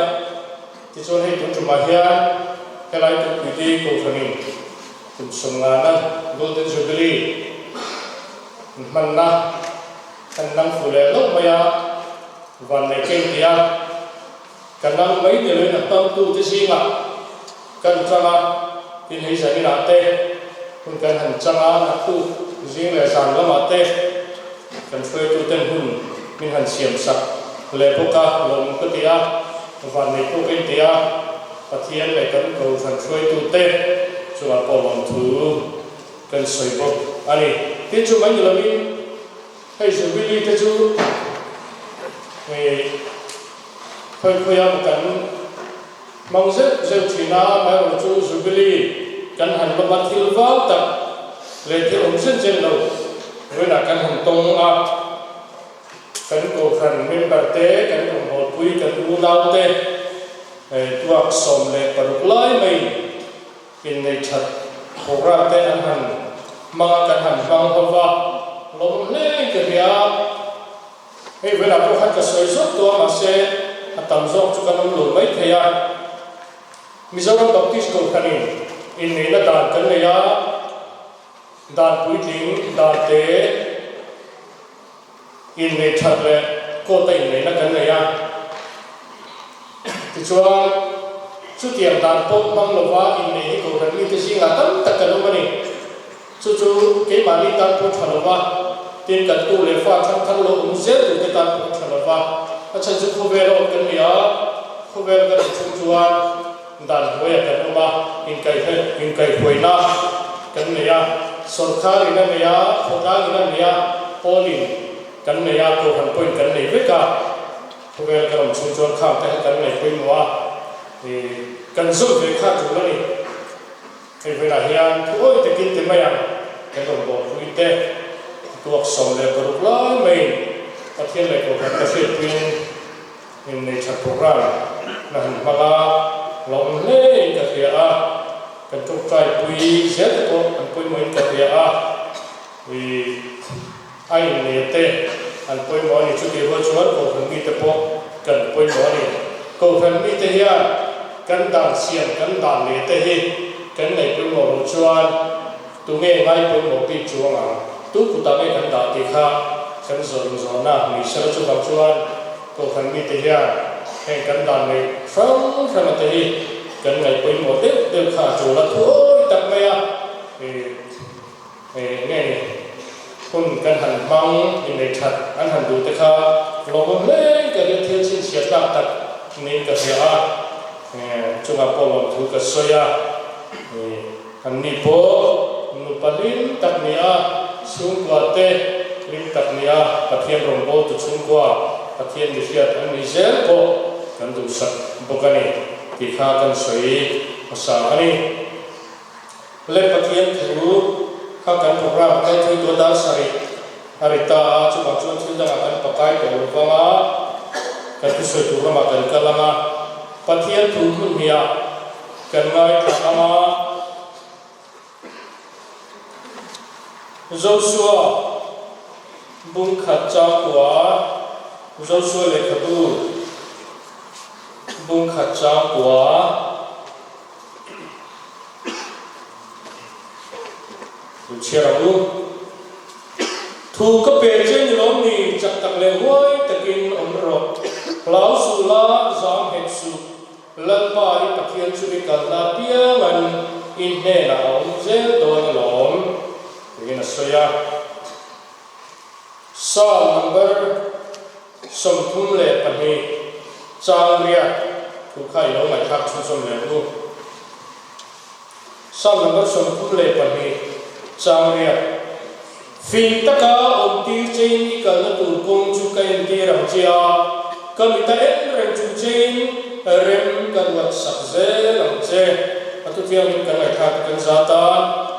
Tichuan hei tun tumah hian helai Tukpuite Kohhranin kum sawmngana Golden Jubilee hmanna kan nang fuh leh hlauh mai a, vanneih keng tia ka nang mai ni loin a hmangtute zingah kan chang a, tin hei zaninah te hun kan han chang a, naktuk zing leh zan lamah te kan hruaituten hun min han siam sak leh bawk a, lawm ka ti a. Vanneih pawh ka inti a, Pathian leh kan Kohhran hruaitute chungah pawh lawmthu kan sawi bawk a ni. Tin, chu mai ni lovin hei Jubilee te chu hei khawi khawia maw kan hmang zeuh zeuh thin a, amaherawhchu chu Jubilee kan han lawm a, thil vau tak leh thil awm zen zen lo vawiinah kan han tawng a. Kan kohhran member te, kan rawngbawlpui, kan unau te tuak 16 lai mai innei that program te an han hmang a, kan han hmang ho va, lawm hle ka hria. Hei velah pawh khan ka sawi zawk tawh a, mahse a tam zawk chu kan awm lo mai thei a. Mizoram Baptist Kohhranin inneihna dan kan nei a, dan puitling, dan te, Inneih that leh court a inneihna kan nei a, tichuan chutiang dan pawh hmang lova inneih hi kohhran mite zingah tam tak kan awm a ni. Chu chu keimahni tan pawh tha lova, tin kan tu leh fa thangthar lo awm zel turte tan pawh tha lova, a chhan chu khawvel a awm kan ni a, khawvel kan awm chhung chuan dan hnuaiah kan awm a, inkaihhruaina kan nei a, sawrkharin a nei a, khawtlangin a nei a, pawlin kan nei a, kohhran pawhin kan nei vek a, khawvel kan awm chhung chuan khang te kha kan nei pawimawh a, kan zawm ve kha tul a ni. Hei velah hian thu awi takin ti mai ang, kan rawn bawhpui te, tuak 16 lai maiin Pathian leh kohhran te hriatpuiin Innei that program na han hmang a, lawm hle in ka hria a, kan tawngtai pui zel te pawh an pawimawh in ka hria a, i a innei te an pawimawh a ni, chutih rual chuan Kohhran mite pawh kan pawimawh a ni. Kohhran mite hian kan dan siam kan dan leh te hi kan ngaih pawimawh loh chuan tunge ngai pawimawh bik chuang ang, tu kutah nge kan dah tih kha kan zawh inzawhna ni sela chuvang chuan Kohhran mite hian heng kan dan neih hrang hranga te hi kan ngaih pawimawh deuh deuh kha a tul a thuawi tak mai a, eng nge ni hun kan han hmang inneih that an han duh te kha lawmawm hle ka ring thil chhinchhiah tlak tak niin ka hria a, chungah pawh lawmthu ka sawi a, Anni pawh nupa hlim tak ni a, chhungkua te hlim tak ni a, Pathian rawngbawltu chhungkua, Pathian mihriat an ni zel pawh kan duhsak bawk a ni tih kha kan sawi hmasa a ni. Le Pathian thu kha kan program kal thui tua dar sarih a ri ta a, chuvang chuan thil dangah kan pakai tawh lo vang a, kan thusawi tur lamah kan kal ang a, Pathian thu hmun hniah Kan ngaithla ang a. Joshua bung khat changkua, Joshua lehkhabu. Bung khat chang kua. Thu chhiar ang u. Thu ka pe che ni lawm ni, chak tak leh huai takin awm rawh. Hlau suh la, zam hek suh. Lalpa i Pathian chu i kalna apiangan i hnenah a awm zel dawn alawm, tiin a sawi a. Psalm number 32 chang riat thu kha i lo ngaihthlak chhunzawm leh ang u. Psalm number 32 chang riat, Fing taka awmtir chein i kalna tur kawng chu ka entir ang che a, ka mita en reng chung chein rem ka ruat sak zel ang che. A thuthiangin kan ngaihthlak te kan zat a,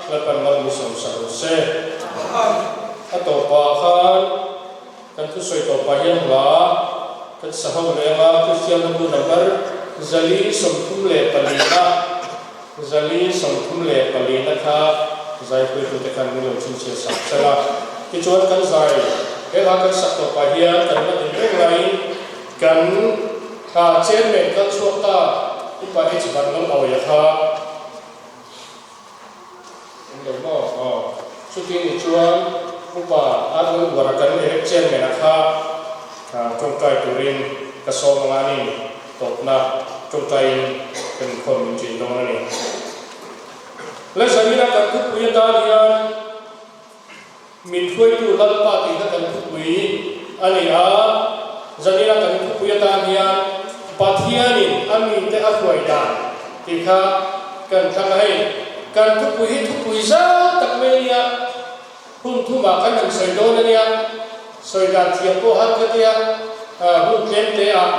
Lalpan mal mi sawmsak rawh se. A tawpah khan kan thusawi tawpah hian hla kan sa ho leng a, Kristian hlabu number 434 na, 434 na kha zaipuitute khan min lo chhinchhiah sak chang a. Tichuan kan zai he hla kan sak tawpah hian kan la din reng laiin kan chairman kal chhuak ta Upa H Vanlalawia kha, Awm lo maw? Aw. Chuti ni chuan Upa Arnold Uara kan elect chairman a kha tawngtai turin ka sawm anga ni tawpna tawngtaiin kan inkhawm min ṭin dawn a ni. Lazarina kan thupui atan hian min hruaitu Lalpa tih kha kan thupui a ni a, zanina kan thupui atan hian Pathianin a mite a hruai dan tih kha kan thlang a. Hei kan thupui hi thupui zau tak mai a nia, hun thumah kan han sawi dawn a nia, sawi dan thiam pawh har ka tia, hun tlem te ah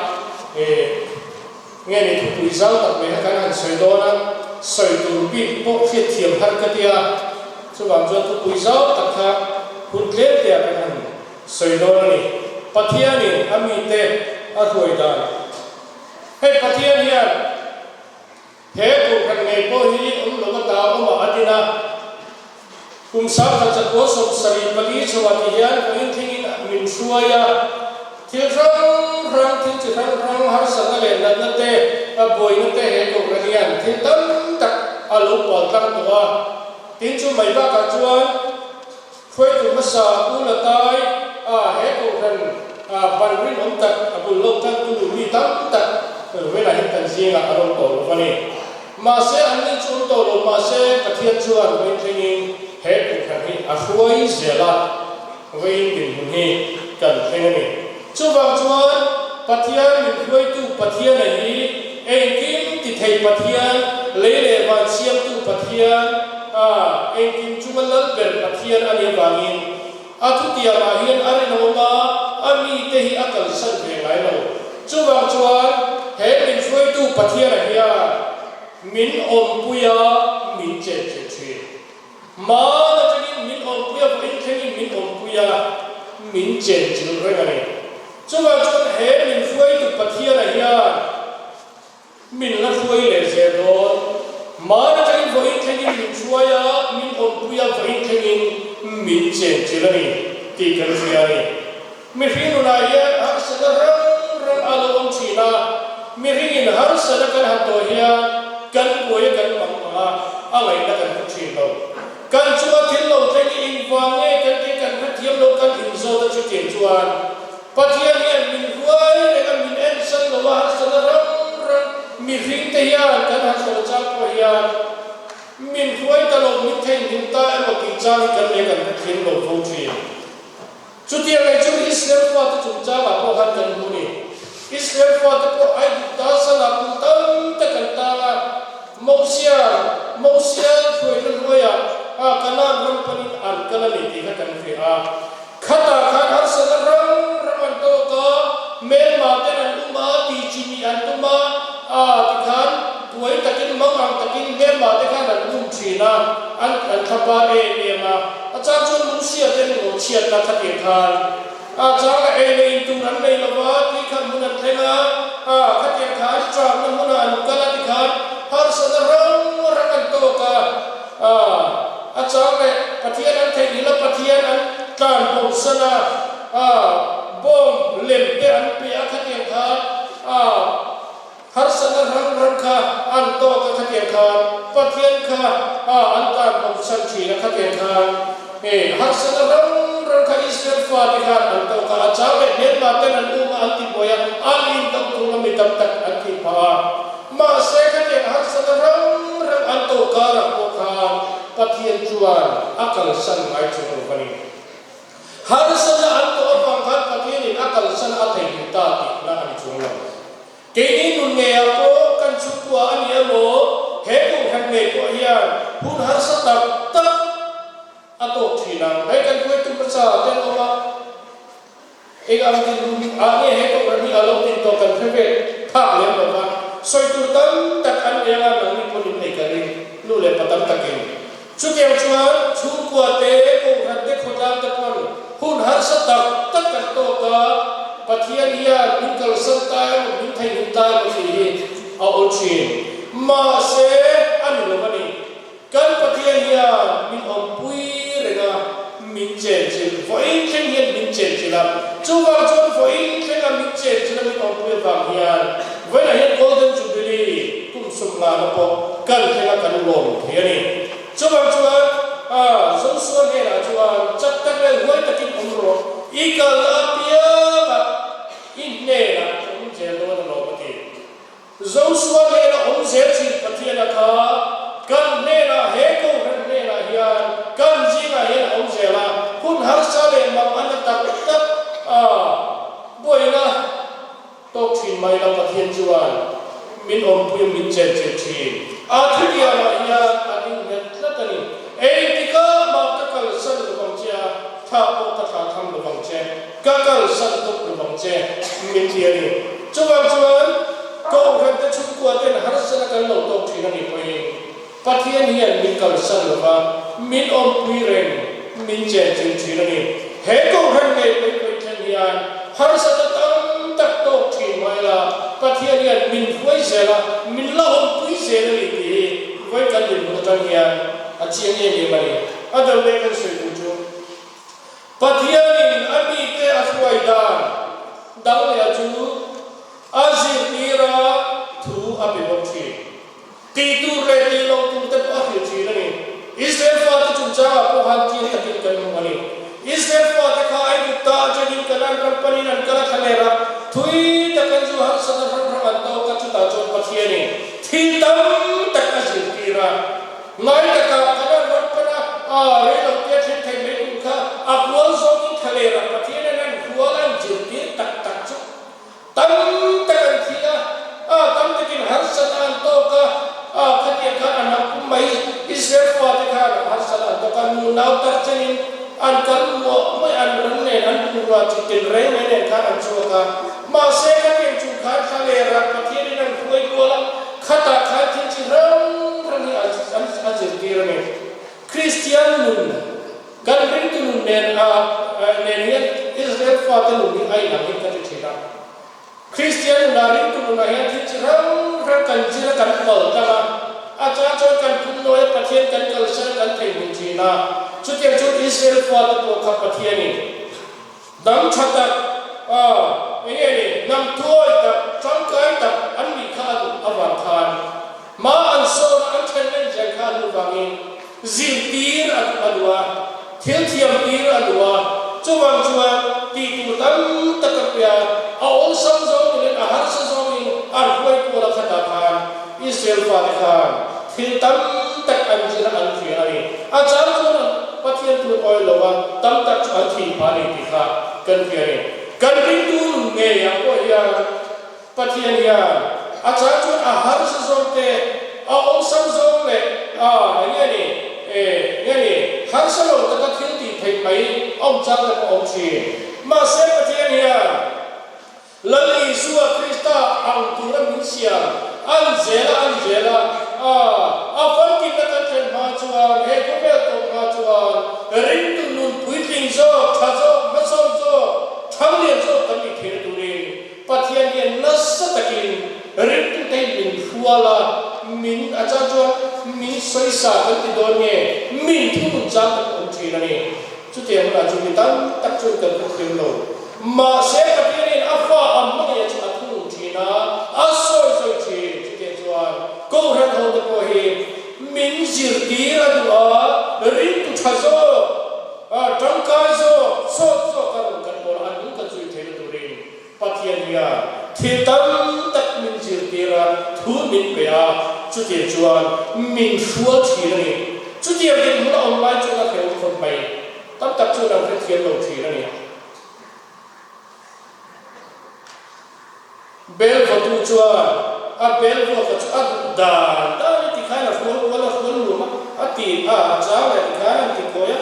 nge ni thupui zau tak mai kha kan han sawi dawn a, sawi tur bik pawh hriat thiam har ka tia, chuvang chuan thupui zau tak kha hun tlem te ah kan han sawi dawn a ni. Pathianin a mite a hruai dan. Hei Pathian hian he kohhran ngei pawh hi awm lo ata awmah a din a, kum 1974 chhoah ti hian vawiin thlengin min hruai a, thil hrang hrang, thil chi hrang hrang, harsatna leh natna te, a buaina te he kohhran hian thil tam tak a lo pal tlang tawh a. Tin chu mai bakah chuan Hruaitu hmasa U Latai a he kohhran ban rinawm tak a bul lo tantu mi tam tak velah hian kan zingah a rawn tawh lo a ni. Mahse an ni chu awm tawh lo mahse Pathian chuan vawiin thlengin he kohhran hi a hruai zel a, vawiin dinhmun hi kan thleng a ni. Chuvang chuan Pathian min hruaitu Pathiana hi engkim ti thei Pathian, lei leh van siamtu Pathian, a engkim chunga lal ber Pathian a nih avangin a thutiamah hian a rinawm a, a mite hi a kalsan ve ngai lo. Chuvang chuan he min hruaitu Pathiana hian min awmpui a, min chenchilh thin. Hmaan atangin min awmpui a, vawiin thlengin min awmpui a, min chenchilh reng a ni. Chuvang chuan he min hruaitu Pathiana hian min la hruai leh zel dawn. Hmaan atangin vawiin thlengin min hruai a, min awmpui a, vawiin thlengin min chenchilh a ni tih kan hria a ni. Mihring nunah hian harsatna rang rang a lo awm thin a, mihringin harsatna kan han tawh hian kan buai a kan mang ang a, a ngaihna kan hmu thin lo. Kan chunga thil lo thleng hi engvang nge kan tih kan hrethiam lo kan inzawt a chutiang chuan Pathian hian min hruai reng a, min ensan lo a, harsatna rang rang mihring te hian kan han tawh chang pawh hian min hruai ta lo, min theihnghilh ta emaw tih chang hi kan leh kan hrethiam lo fo thin. Chutiang leh chu Israel fate chungchangah pawh khan kan hmu ni. Israel fate pawh Aigupta salah kum tam tak an tang a, Mosian, Mosian hruaina hnuaiah a Kanaan ram panin an kal a ni tih kha kan hria a. Khatah khan harsatna rang rang an tawk a, Myanmar ten an um a, tihchimih an tum a, a tikhan buai takin mangang takin Myanmar te khan an um thin a, an an thlapa em em a. A chang chuan lungsia te an lo chhiat a khatiang khan a chang a ei leh in tur an nei lo va, tui khat hmun an thleng a, a khatiang khan tramna hmunah an kal a tikhan harsatna rang rang an tawk a, a a chang leh Pathian an theihnghilh a, Pathian an tlan bosan a, a bawng lem te an pe a khatiang khan a. kha an tawk a khatiang khan Pathian kha a an tan bosan thin a khatiang khan e harsatna hrang hrang kha Israel fate khan an tawk a, a chang leh hmelma ten an um a an ti buai a, an indo thung a mi tam tak an tih phah a. Mahse khatiang harsatna hrang hrang an tawh karah pawh khan Pathian chuan a kalsan ngai chung lo a ni. Harsatna an tawh avang khan Pathianin a kalsan a theihnghilh ta tihna a ni chung lo. Keini nun ngeiah pawh kan chhungkua a ni emaw, he kohhran ngei pawh hian hun harsa tak tak a tawk thin ang. Hei kan hruaitu hmasa te an awm a, eng ang dinhmun ah nge he kohhran hi a lo din tawh kan hre ve phak lem lo va, sawi tur tam tak an nei anga nangni pawn in nei ka ring, nu leh pa tam takin. Chutiang chuan chhungkua te, kohhran te, khawtlang te pawn hun harsa tak tak kan tawk a, Pathian hian min kalsan ta emaw min theihnghilh ta emaw tih hi a awl thin. Mahse, a ni lo a ni. Kan Pathian hian min awmpui reng a, min chenchilh. Vawiin thleng hian min chenchilh a, chuvang chuan vawiin thlenga min chenchilh a min awmpui avang hian vawiinah hian Golden Jubilee kum sumngana pawh kan thlenga kan lawm thei a ni. Chuvang chuan Joshua hnenah chuan chak tak leh huai takin awm rawh, i kal apiangah i hnenah ka awm zel dawn alawm a ti. Joshua hnena awm zel thin Pathiana kha kan hnenah he kohhran hnenah hian kan zingah hian a awm zel a, hun harsa leh mak a na tak tak a buaina tawk thin mai la Pathian chuan min awmpui a min chenchilh thin. A thutiamah hian a ding nghet tlat a ni. Engtikah mah ka kalsan lovang che a, thla pawh ka thla tham lovang che. Ka kalsan tawp lo vang che, min ti a ni. Chuvang chuan Kohhran te chhungkua ten harsatna kan lo tawk thin a nih pawhin Pathian hian min kalsan lo va, min awmpui reng, min chenchilh thin a ni. He Kohhran ngei pawih pawih thleng hian harsatna tam tak tawk thin mai la, Pathian hian min hruai zel a, min la awmpui zel a ni tih hi vawi kan dinhmun atang hian a chiang em em a ni. A dang leh kan sawi tur chu. Pathianin a mite a hruai dan dang leh chu a zirtira thu a pe bawk thin. Tih tur leh tih loh tur te pawh a hrilh thin a ni. Israel fate chungchangah pawh han chiang takin kan hmu a ni. Israel fate kha Aigupta atangin Kanaan ram panin an kal a thla ler a, thui tak an zu harsatna hrang hrang an tawk a, chutah chuan Pathianin thil tam tak a zirtir a. Ngai taka Kanaan ram pana a rei lo tia thlen thei mai tur kha a kual zawngin thlalera Pathian in an hual an zirtir tak tak chu tam tak an thi a, a tam takin harsatna an tawk a, a khatiang khan an han pum mai Israel fate khan harsatna an tawk a, nunau tar chenin an kal muah mai an ran nen an bungrua chi tin reng mai nen khan an chhuak a, mahse khatiang chung khan thlalera Pathian in an hruai kual a. Khatah khan thil chi hrang hrang hi a zirtir a ni. Kristian nun, kan ringtu nun nen a nen hian Israel fate nun hi a inang in ka ti thin a. Kristian nunah ringtu nunah hian thil chi hrang hrang kan zir a kan kal tlang a, a chang chuan kan phunnawi a Pathian kan kalsan a kan theihnghilh thin a. Chutiang chuan Israel fate pawh kha Pathianin Dang tha tak, a, eng nge ni, hnam thuawi tak, tangkai tak an nih kha a duh avang khan hma an sawn a, an then reng zel kha a duh vangin zirtir a duh a duh a, thil thiam tir a duh a, chuvang chuan tih tur tam tak a pe a, a awlsam zawngin a harsa zawngin a hruai kual a khatah khan Israel fate khan thil tam tak an zir a, an hria a ni. A chang chuan an Pathian tur awih lo a, tam tak chu an thih phah a ni tih kha kan hria a ni. Kan ringtu nun ngeiah pawh hian Pathian hian a chang chuan a harsa zawng te, a awlsam zawng leh a eng nge ni, e nge ni, harsa lo taka thil tih theih mai awm chang te pawh a awm thin. Mahse Pathian hian Lal Isua Krista ang tura min siam an zel a, an zel a, a, a famkimna kan thlen hma chuan, he khawvel tawp hma chuan ringtu nun puitling zawk, tha zawk, hmasawn zawk, thanglian zawk kan nih theihna turin Pathian hian nasa takin ringtute hi min hrual a, min, a chang chuan min sawisa kan ti dawn nge, min thunun chang kan awm thin a ni. Chutiang hunah chu mi tam tak chuan kan hmu thiam lo. Mahse, Pathianin a fa a hmangaih chu a thunun thin a, a sawi sawi thin. Chutiang chuan. Kohhran hote pawh hi min zirtir a duh a, ringtu tha zawk, tangkai zawk, sawt zawk a rawn kan pawl a, an nung kan zui theihna turin Pathian hian thil tam tak min zirtir a, thu min pe a, chutiang chuan min hrual thin a ni. Chutiang dinhmun a awm lai chuan a hrehawm khawp mai. Tam tak chuan an hrethiam lo thin a ni. Bel vawtu chuan a bel vuaka chu a duh dan dan i tikhan a hrual kual a hrual nuam a, a ti a, a chang leh tikhan an ti kawi a,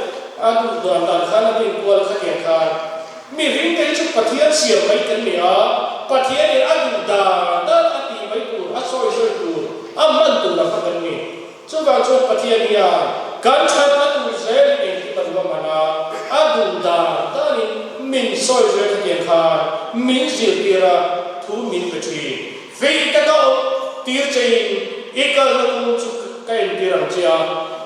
a duh dan dan khan a din kual a khatiang khan mi ringte hi chu Pathian siam mai kan ni a, Pathianin a duh dan dan a tih mai tur, a sawi sawi tur, a hman tur a kha kan ni. Chuvang chuan Pathian hian kan thatna tur zelin engkim a duh a man a, a duh dan danin min sawi zel khatiang khan min zirtir a, thu min pe thin. Fei taka awm tir chein i kalna kawng chu ka entir ang che a,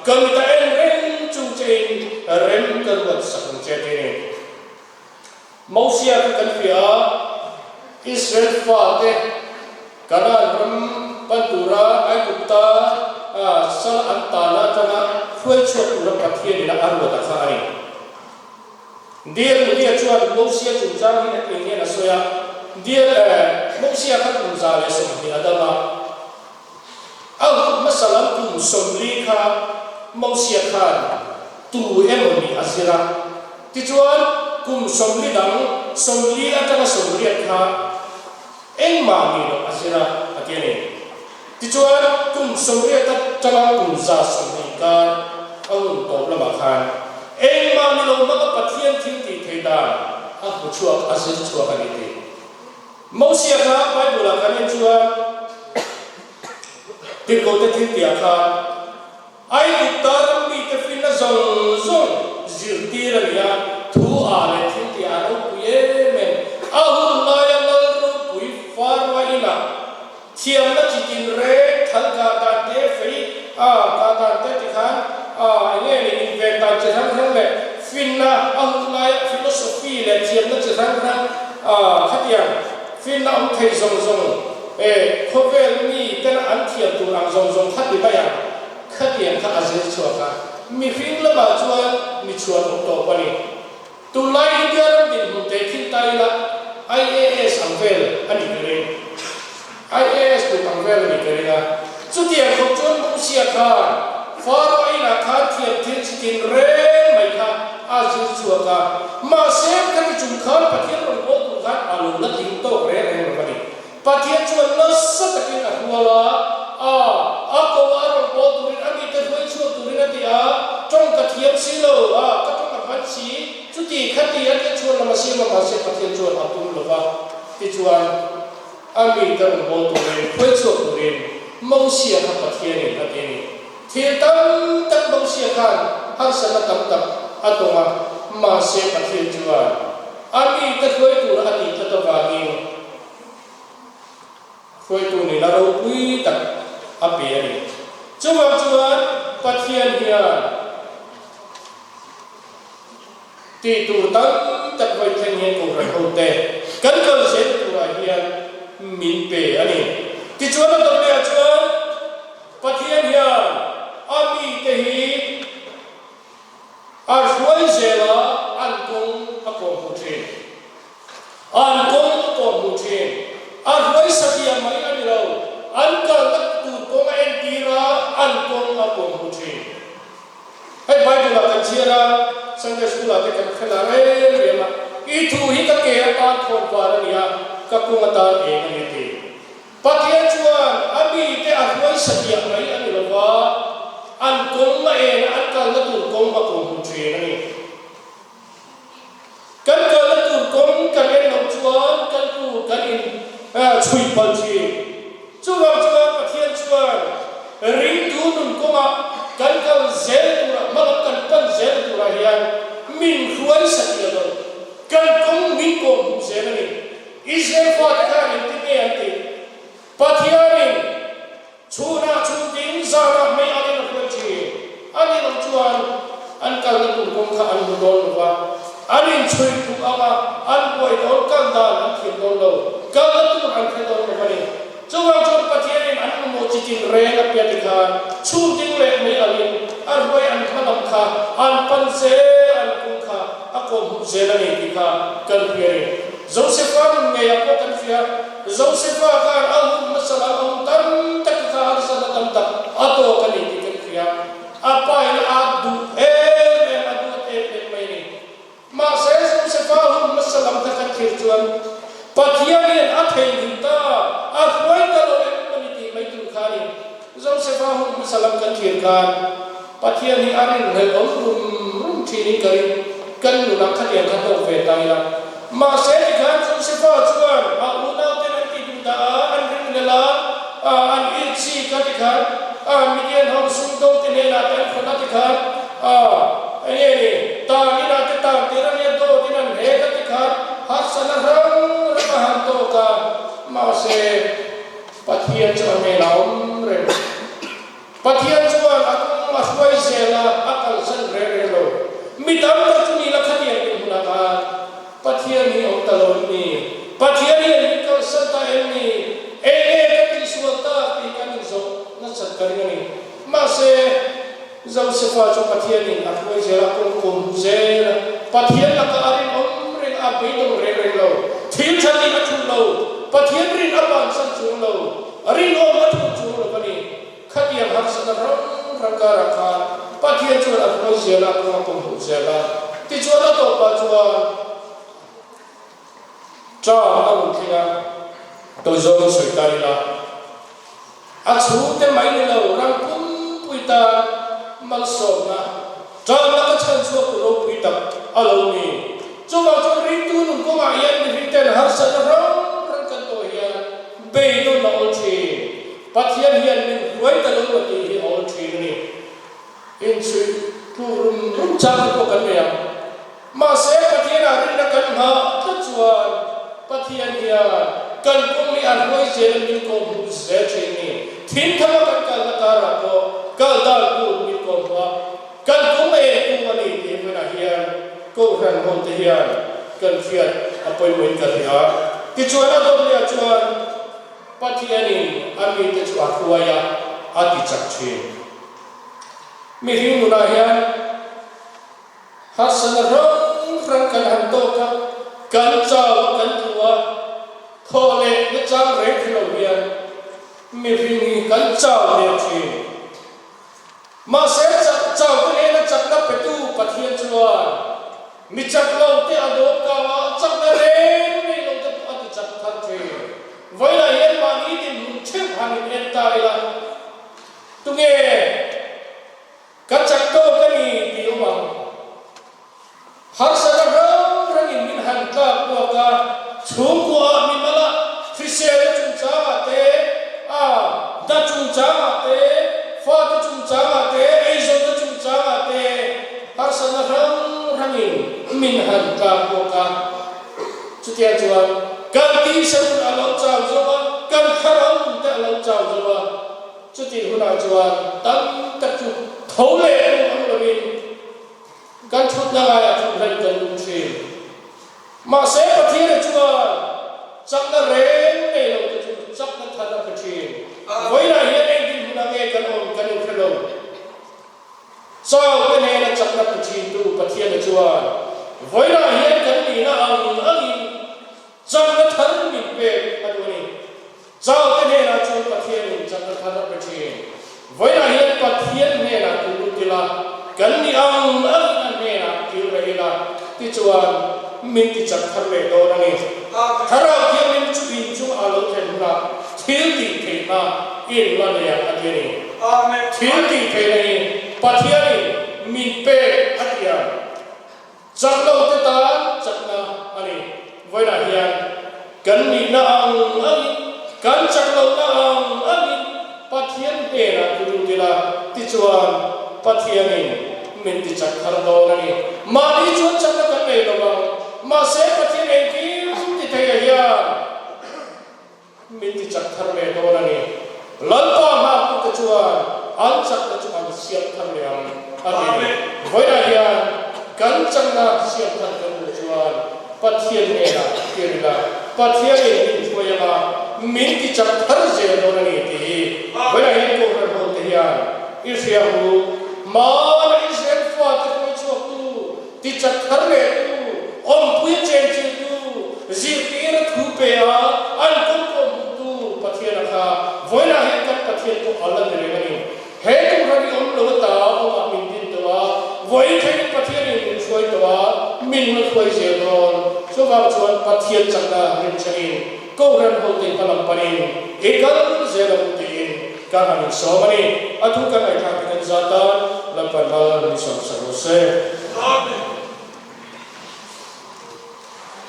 ka mit a en reng chung chein rem ka ruat sak ang che ti ni. Mosia kha kan hria a, Israel fate Kanaan ram pan tura Aigupta sal an tana atanga hruai chhuak tura Pathianin a ruat a kha a ni. Diel Mutia chuan Mosia chungchang hi eng hian a sawi a, Diel, Mosia kha kum 120 a dam a, A hun hmasa lam kum 40 kha Mosia khan tu emaw nih a zir a. Tichuan, kum 40 dang, 40 atanga 80 kha engmah nih loh a zir a, a ti a ni. Tichuan, kum 80 atanga kum 120 kar a hun tawp lamah khan engmah ni lo hmanga Pathian thil tih theih dan a hmu chhuak, a zir chhuak a ni tih. Mosia kha Bible ah kan en chuan Tirhkohte thil tihah khan Aigupta ram mite finna zawng zawng zirtir a ni a, thu ah leh thil tihah a ropui em em. A hun laia lal ropui Faroa inah thiamna chi tin reng thal kah dan te, fei a kah dan te ti khan a eng nge ni inven dan chi hrang hrang leh finna a hun laia philosophy leh thiamna chi hrang hrang a khatiang finna awm thei zawng zawng e khawvel mi tena an thiam tur ang zawng zawng kha ti mai ang khatiang kha a zir chhuak a mihring lamah chuan mi chhuan awm tawp a ni. Tunlai India ram dinhmun te thil ta ila IAS ang vel a nih ka ring. IAS tuk ang vel a nih ka ring a. Chutiang khawp chuan Mosia khan Pharaoh inah khan thiam thil chi tin reng mai kha a zir chhuak a. Mahse khati chung khan Pathian rawn bawl tur khan a lo la tling tawk reng reng lo a ni. Pathian chuan nasa takin a hrual a, a, a ko a rawn bawl turin a mite hruai chhuak turin a ti a, tawng ka thiam si lo, a, ka tawng a hman si, chuti khati a tia chhuan lam a siam a, mahse Pathian chuan a pum lo va, tichuan a mite rawn bawl turin, hruai chhuak turin Mosia kha Pathianin a ti a ni. Thil tam tak Mosia khan harsatna tam tak a tawng a, mahse Pathian chuan a mite hruai tur a tih tlat avangin, Hruaitu nihna ropui tak a pe a ni. Chuvang chuan Pathian hian tih tur tam tak vawi thleng hian Kohhran hote kan kal zel turah hian min pe a ni. Tichuan a dawt lehah chuan Pathian hian a mite hi A hruai zela an kawng a kawh hmuh thin. An kawng a kawh hmuh thin. A hruai satliah mai a ni lo, an kalna tur kawng a entir a, an kawng a kawh hmuh thin. Hei Bible ah kan chhiar a, Sunday School ah te kan hre la reng reng a, I thu hi ka ke atan thawn var a ni a, ka kawng atan eng a ni a ti. Pathian chuan a mite a hruai satliah mai a ni lo va, an kawng a en a, an kalna tur kawng a kawhhmuh thin a ni. Kan kalna tur kawng kan en loh chuan kan tur kan in chhui palh thin. Chuvang chuan Pathian chuan ringtu nun kawngah kan kal zel turah, hmalam kan pan zel turah hian min hruai satliah lo, kan kawng min kawhhmuh zel a ni. Israel fate khan engtin nge an tih? Pathianin chhunah chhuntin zanah mei alin a hruai thin. A ni lo chuan an kalna tur kawng kha an hmu dawn lo va, an inchhui tluk ang a, an buai dawn, kal dan an thiam dawn lo, kalna tur an hre dawn lo a ni. Chuvang chuan Pathianin an. mamawh chi tin reng a pia tikhan chhung ding leh mei alin a hruai an hma lam kha an pan zel an kung kha a kawhhmuh zel a ni tih kha kan hria a ni. Josefa nun ngeiah pawh kan hria, Josefa khan a hun hmasa lam a hun tam tak kha harsatna tam tak a tawk a ni tih kan hria. A pa in a duh em em, a duat em em mai a ni. Mahse Josefa hun hmasa lam kha kan thlir chuan Pathian hian a theihnghilh ta, a hruai ta lo em a ni tih mai tur kha a ni. Josefa hun hmasa lam kan thlir khan Pathian hi a rinhlelh awm rum rum thinin ka ring, kan nunah khatiang kha tawk ve ta ila. Mahse tikhan Josefa chuan a unauten an tih duh dah a, an rinhlelh a, an itchik a tikhan Midian ho sumdawng te hnenah te an khawn a tikhan eng nge ni tan inah te tan tir a nia dawt in an hek a tikhan harsatna hrang hrang a han tawk a, mahse Pathian chu a hnenah a awm reng. Pathian chuan a kawng a hruai zel a, a kalsan reng reng lo. Mi tam tak chu ni la khatiang tih hmunah khan Pathian hi a awm ta lo em ni? Pathian hian min kalsan ta em ni? Eng nge ka tihsual tak tih kan inzawh nasat ka ring a ni. Mahse, Josefa chu Pathianin a hruai zel a, kawng kum zel a, Pathian lakah a rinawm reng a, beidawng reng reng lo. Thil tha tih a thulh lo, Pathian rin a bansan chuang lo. Rinawm a thulh chuang lo a ni. Khatiang harsatna hrang hrang karah khan Pathian chuan a hruai zel a, kawng a pawm hmuh zel a. Tichuan a tawpah chuan Ṭam a rawn thleng a, tawizawng in sawi ta ila, a chhungte mai ni lo ram pumpui tan malsawmna ṭam laka chhan chhuak tu ropui tak a lo ni. Chuvang chuan ringtu nun kawngah hian mihringten harsatna hrang hrang kan tawh hian Beidawn a awl thin. Pathian hian min hruai ta lo maw tih hi a awl thin a ni. Inchhuih tluk rum rum chang te pawh kan nei ang. Mahse Pathianah rinna kan nghah tlat chuan Pathian hian kan kawng hi a hruai zel a min kawhhmuh zel thin a ni. Thinthanga kan kalna karah pawh kal dan tur min kawhhmuh a, kan kawng eng kung a ni tih hmunah hian Kohhran ho te hian kan hriat a pawimawhin ka hria. Tichuan a dawmliah chuan Pathianin a mite chu a hruai a, a ti chak thin. Mihring nunah hian harsatna hrang hrang kan han tawk a, kan chau a, kan tlu a, thaw leh na chang reng hrelo hian mihring hi kan chau ve thin. Mahse, chau te nena chakna petu Pathian chuan mi chak lo te a dawm kau a, chakna reng nei lo te pawh a ti chak thar thin. Vawilah hian mahni dinhmun theuh han in en ta ila, tunge ka chak tawk a ni tih awm ang? Harsatna hrang hrangin min han tlak buak a, chhungkuaah mi mal a, hriselna chungchangah te, a hna chungchangah te, fate chungchangah te, eizawnna chungchangah te harsatna hrang hrangin min han tlak buak a. Chutiang chuan kan tisa nun a lo chau zo a, kan thlarau nun te a lo chau zo a. Chutih hunah chuan tam tak chu tho leh tum ang lovin, Kan thutna ngaiah thut reng kan duh thin. Mahse Pathiana chuan chakna reng nei lo te chu chakna thar a pe thin. Vawiinah hian engtin hmunah nge kan awm kan inhre lo. Chau te nena chakna pe thintu Pathiana chuan vawiinah hian kan nihna ang angin chakna thar min pek a duh a ni. Chau te hnenah chuan Pathianin chakna thar a pe thin. Vawiinah hian Pathian hnenah tu lut ila, kan ni ang angin a hnenah kir reh ila, tichuan min ti chak thar leh dawn a ni. Thlarau Thianghlim chu in chungah a lo thlen hunah thil tih theihna in la nei ang a ti a ni. Thil tih theihna hi Pathianin min pek a ti ang. Chak lo te tan chakna a ni. Vawiinah hian kan nihna ang angin, kan chak lohna ang angin Pathian hnenah tu lut ila, tichuan Pathianin min ti chak thar dawn a ni. Mahni chuan chakna kan nei lo ang, mahse Pathian engkim ti theiah hian Min ti chak thar leh dawn a ni. Lalpa hmahtute chuan an chakna chu an siam thar leh ang a ti. Vawiinah hian kan chakna siam thar kan duh chuan Pathian hnenah tir ila, Pathianin min hruai ang a. min tichak thar zel dawn a ni tih hi vawiinah hian Kohhran hote hian i hria ang u. Hmana Israel fate hruai chhuaktu, tichak thar lehtu, awmpuia chenchiltu, zirtira thu pe a an kawngkawh hmuhtu Pathiana kha vawiinah hian kan Pathian pawh a la ni reng a ni. He Kohhran hi awm lo ata awmah min din tawh a, vawiin thlengin Pathianin min hruai tawh a, min la hruai zel dawn. Chuvang chuan Pathian chakna rinchhanin Kohhran hote hmalam panin i kal zel ang u tiin ka han insawm a ni. A thu kan ngaihthlak te kan zat a, Lalpan mal min sawm sak rawh se. Amen.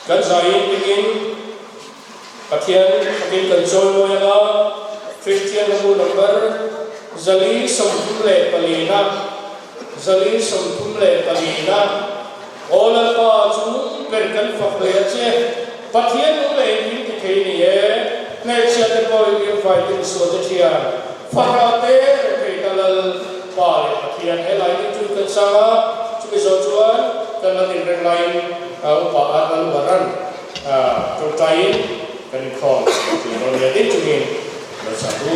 Kan zaiin dingin Pathian fakin kan chawimawi ang a, Kristian hlabu number 434 na, 434 na, Aw Lalpa chu nung ber kan fak hle a che, Pathian nung leh engkim ti thei ni e, hnehchhia te pawh i vai te misual te thian, fahrah te rethei ta Lal Pa leh Pathian he lai ding chu kan sang a, chumi zawh chuan kan la din reng laiin upa a Lal Ubaran tawngtaiin kan inkhawm tih rawn nia ding chungin lo chah u.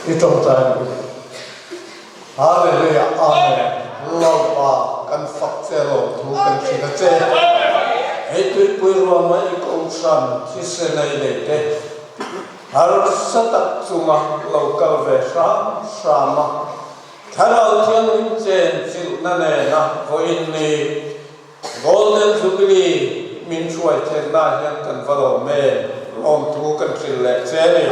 I tawngtai ang u. Hallelujah Amen Lalpa kan fak che lawmthu kan hrilh a che. Hei tuipui ruama i kohhran thisen ei lei te harsa tak chunga lo kal ve hram hram a Thlarau Thianghlim chen chilhna nena vawiin ni Golden Jubilee min hruai thenna hian kan va lawm em? Lawmthu kan hrilh leh che a ni.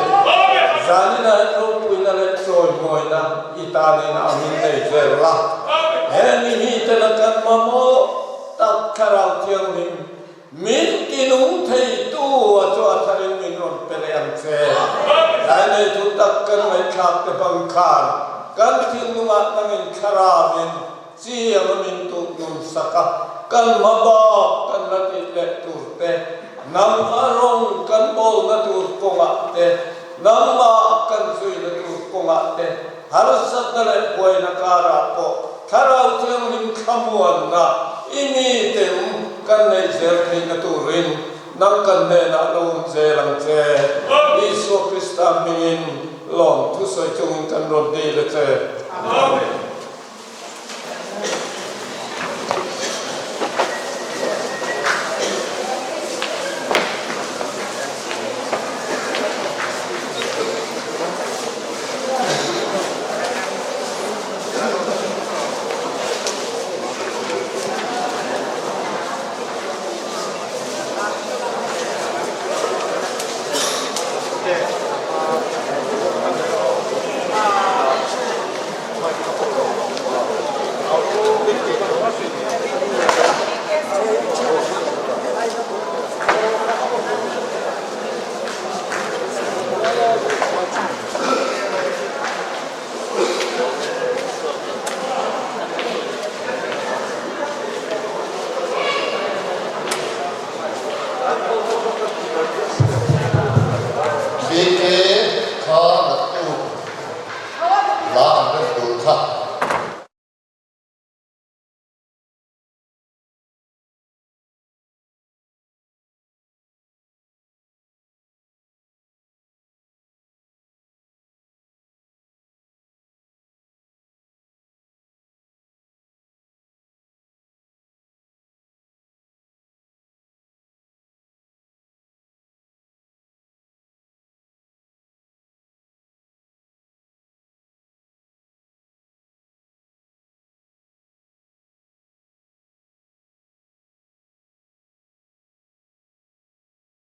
Zaninah hian ropuina leh chawihmawina i tanin a min nei zel la. He ni hi tena kan mamawh tak Thlarau Thianghlim min tinung theitu a chu a tharin min rawn pe leh ang che. Tlai neitu tak kan ngaihthlak te bang khan kan thinlungah nangin Thlarauin Chiang a min tuk nun sak a, kan hma bak kan la tih leh tur te, nangmah rawng kan bawlna tur kawngah te, nangmah kan zuina tur kawngah te, harsatna leh buaina karah pawh Thlarau Thianghlim thlamuanna i miten kan neih zel theihna turin nang kan hnenah lo awm zel ang che. Isua Krista hmingin lawm thusawi chungin kan rawn dil a che. Amen.